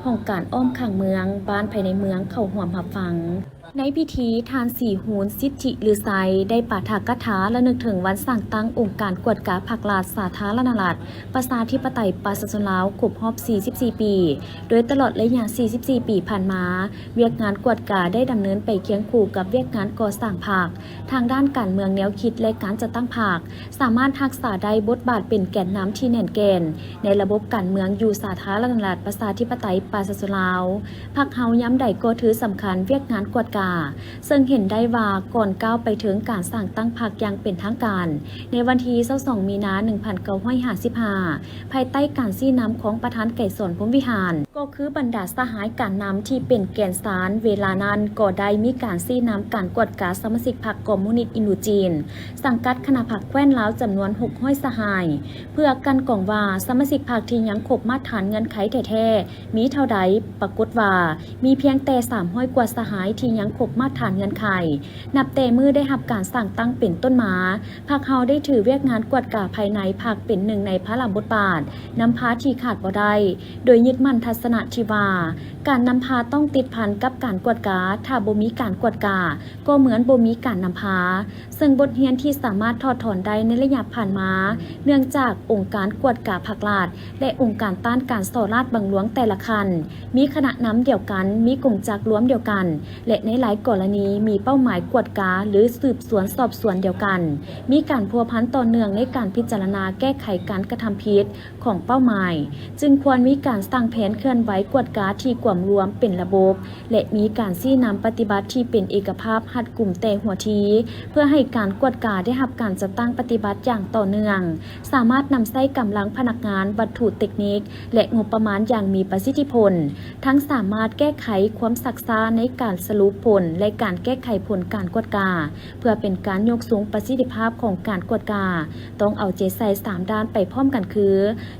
ຫ້ອງການອ້ອມຂ້າງເມືອງ, ບ້ານພາຍໃນເມືອງເຂົ້າຮ່ວມຮັບຟັງ. ໃນພິທີ, ທ່ານ ສີຫູນ ສິດທິລືໄຊ ໄດ້ປາຖະກະຖາລະນຶກເຖິງວັນສ້າງຕັ້ງອົງການກວດກາພັກລັດ ສາທາລະນະລັດ ປະຊາທິປະໄຕ ປະຊາຊົນລາວ ຄົບຮອບສີ່ສິບສີ່ປີ. ໂດຍຕະຫຼອດໄລຍະສີ່ສິບສີ່ປີຜ່ານມາ, ວຽກງານກວດກາໄດ້ດຳເນີນໄປຄຽງຄູ່ກັບວຽກງານກໍ່ສ້າງພັກ, ທາງດ້ານການເມືອງແນວຄິດ ແລະ ການຈັດຕັ້ງພັກ, ສາມາດຮັກສາໄດ້ບົດບາດເປັນແກນນຳທີ່ແໜ້ນແກ່ນໃນລະບົບການເມືອງຢູ່ສາທາລະນະລັດ ປະຊາທິປະໄຕ ປະຊາຊົນລາວ. ພັກເຮົາຍາມໃດກໍຖືສຳຄັນວຽກງານກວດກາ, ເຊິ່ງເຫັນໄດ້ວ່າກ່ອນກ້າວໄປເຖິງການສ້າງຕັ້ງພັກຢ່າງເປັນທາງການ ໃນວັນທີຊາວສອງມີນາໜຶ່ງພັນເກົ້າຮ້ອຍຫ້າສິບຫ້າ ພາຍໃຕ້ການຊີ້ນຳຂອງປະທານໄກສອນ ພົມວິຫານ, ກໍຄືບັນດາສະຫາຍການນຳທີ່ເປັນແກນສານເວລານັ້ນ ກໍໄດ້ມີການຊີ້ນຳການກວດກາສະມາຊິກພັກຄອມມູນິດອິນໂດຈີນ ສັງກັດຄະນະພັກແຄວ້ນລາວຈຳນວນຫົກຮ້ອຍສະຫາຍ ເພື່ອກັ່ນກອງວ່າສະມາຊິກພັກທີ່ຍັງຄົບມາດຖານເງື່ອນໄຂແທ້ໆ ມີເທົ່າໃດ, ປາກົດວ່າມີພຽງແຕ່ສາມຮ້ອຍກວ່າສະຫາຍທີ່ຍັງຄົບມາດຖານເງື່ອນໄຂ. ນັບແຕ່ມື້ໄດ້ຮັບການສ້າງຕັ້ງເປັນຕົ້ນມາ, ພັກເຮົາໄດ້ຖືວຽກງານກວດກາພາຍໃນພັກເປັນໜຶ່ງໃນພາລະບົດບາດນຳພາທີ່ຂາດບໍ່ໄດ້, ໂດຍຍຶດໝັ້ນທັດສະນະທີ່ວ່າ ການນຳພາຕ້ອງຕິດພັນກັບການກວດກາ, ຖ້າບໍ່ມີການກວດກາ ກໍເໝືອນບໍ່ມີການນຳພາ. ເຊິ່ງບົດຮຽນທີ່ສາມາດຖອດຖອນໄດ້ໃນໄລຍະຜ່ານມາ ເນື່ອງຈາກອົງການກວດກາພັກລັດ ແລະ ອົງການຕ້ານການສໍ້ລາດບັງຫຼວງແຕ່ລະຂັ້ນ ມີຄະນະນຳດຽວກັນ, ມີກົງຈັກລວມດຽວກັນ ແລະ ໃນຫຼາຍກໍລະນີມີເປົ້າໝາຍກວດກາ ຫຼື ສືບສວນສອບສວນດຽວກັນ, ມີການພົວພັນຕໍ່ເນື່ອງໃນການພິຈາລະນາແກ້ໄຂການກະທຳຜິດ ຂອງເປົ້າໝາຍ, ຈຶ່ງຄວນມີການສ້າງແຜນເຄື່ອນໄຫວກວດກາທີ່ກວມລວມເປັນລະບົບ ແລະ ມີການຊີ້ນຳປະຕິບັດທີ່ເປັນເອກະພາບ, ຮັດກຸມແຕ່ຫົວທີ, ເພື່ອໃຫ້ການກວດກາໄດ້ຮັບການຈັດຕັ້ງປະຕິບັດຢ່າງຕໍ່ເນື່ອງ, ສາມາດນຳໃຊ້ກຳລັງພະນັກງານ, ວັດຖຸເຕັກນິກ ແລະ ງົບປະມານຢ່າງມີປະສິດທິຜົນ, ທັງສາມາດແກ້ໄຂຄວາມຊັກຊ້າໃນການສະຫຼຸບຜົນ ແລະ ການແກ້ໄຂຜົນການກວດກາ, ເພື່ອເປັນການຍົກສູງປະສິດທິພາບຂອງການກວດກາ, ຕ້ອງເອົາໃຈໃສ່ສາມດ້ານໄປພ້ອມກັນຄື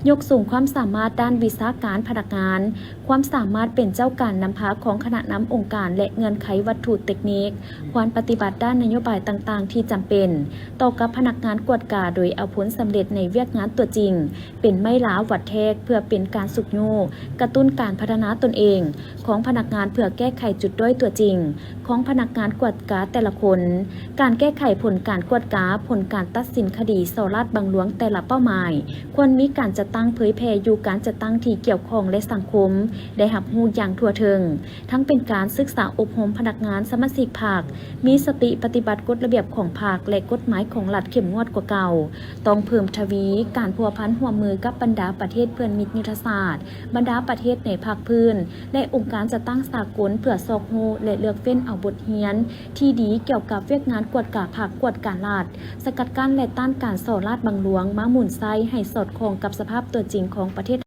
ຍົກສູງຄວາມສາມາດດ້ານວິຊາການພະນັກງານ, ຄວາມສາມາດເປັນເຈົ້າການນຳພາຂອງຄະນະນຳອົງການ ແລະ ເງື່ອນໄຂວັດຖຸເຕັກນິກ, ຄວາມປະຕິບັດດ້ານນະໂຍບາຍຕ່າງໆທີ່ຈຳເປັນຕໍ່ກັບພະນັກງານກວດກາ ໂດຍເອົາຜົນສຳເລັດໃນວຽກງານຕົວຈິງ ເປັນໄມ້ລາວັດແທກ ເພື່ອເປັນການຊຸກຍູ້ກະຕຸ້ນການພັດທະນາຕົນເອງຂອງພະນັກງານ ເພື່ອແກ້ໄຂຈຸດດ້ອຍຕົວຈິງຂອງພະນັກງານກວດກາແຕ່ລະຄົນ. ການແກ້ໄຂຜົນການກວດກາ, ຜົນການຕັດສິນຄະດີສໍ້ລາດບັງຫຼວງແຕ່ລະເປົ້າໝາຍ ຄວນມີການຈັດຕັ້ງເຜີຍແຜ່ຢູ່ການຈັດຕັ້ງທີ່ກ່ຽວຂ້ອງ ແລະ ສັງຄົມໄດ້ຮັບຮູ້ຢ່າງທົ່ວເຖິງ. ທັງເປັນການສຶກສາອົບຮົມພະນັກງານສະມາຊິກພັກ, ມີສະຕິປະຕິບັດກົດລະບຽບຂອງພັກ ແລະ ກົດໝາຍຂອງລັດເຂັ້ມງວດກວ່າເກົ່າ, ຕ້ອງເພີ່ມທະວີການພົວພັນຮ່ວມມືກັບບັນດາປະເທດເພື່ອນມິດຍຸດທະສາດ, ບັນດາປະເທດໃນພາກພື້ນ ແລະ ອົງການຈັດຕັ້ງສາກົນ ເພື່ອຊອກຮູ້ ແລະ ເລືອກເຟ້ນເອົາບົດຮຽນທີ່ດີກ່ຽວກັບວຽກງານກວດກາພັກ, ກວດກາລັດ, ສະກັດກັ້ນ ແລະ ຕ້ານການສໍ້ລາດບັງຫຼວງ ມາໝູນໃຊ້ໃຫ້ສອດຄ່ອງກັບສະພາບຕົວຈິງຂອງປະເທດ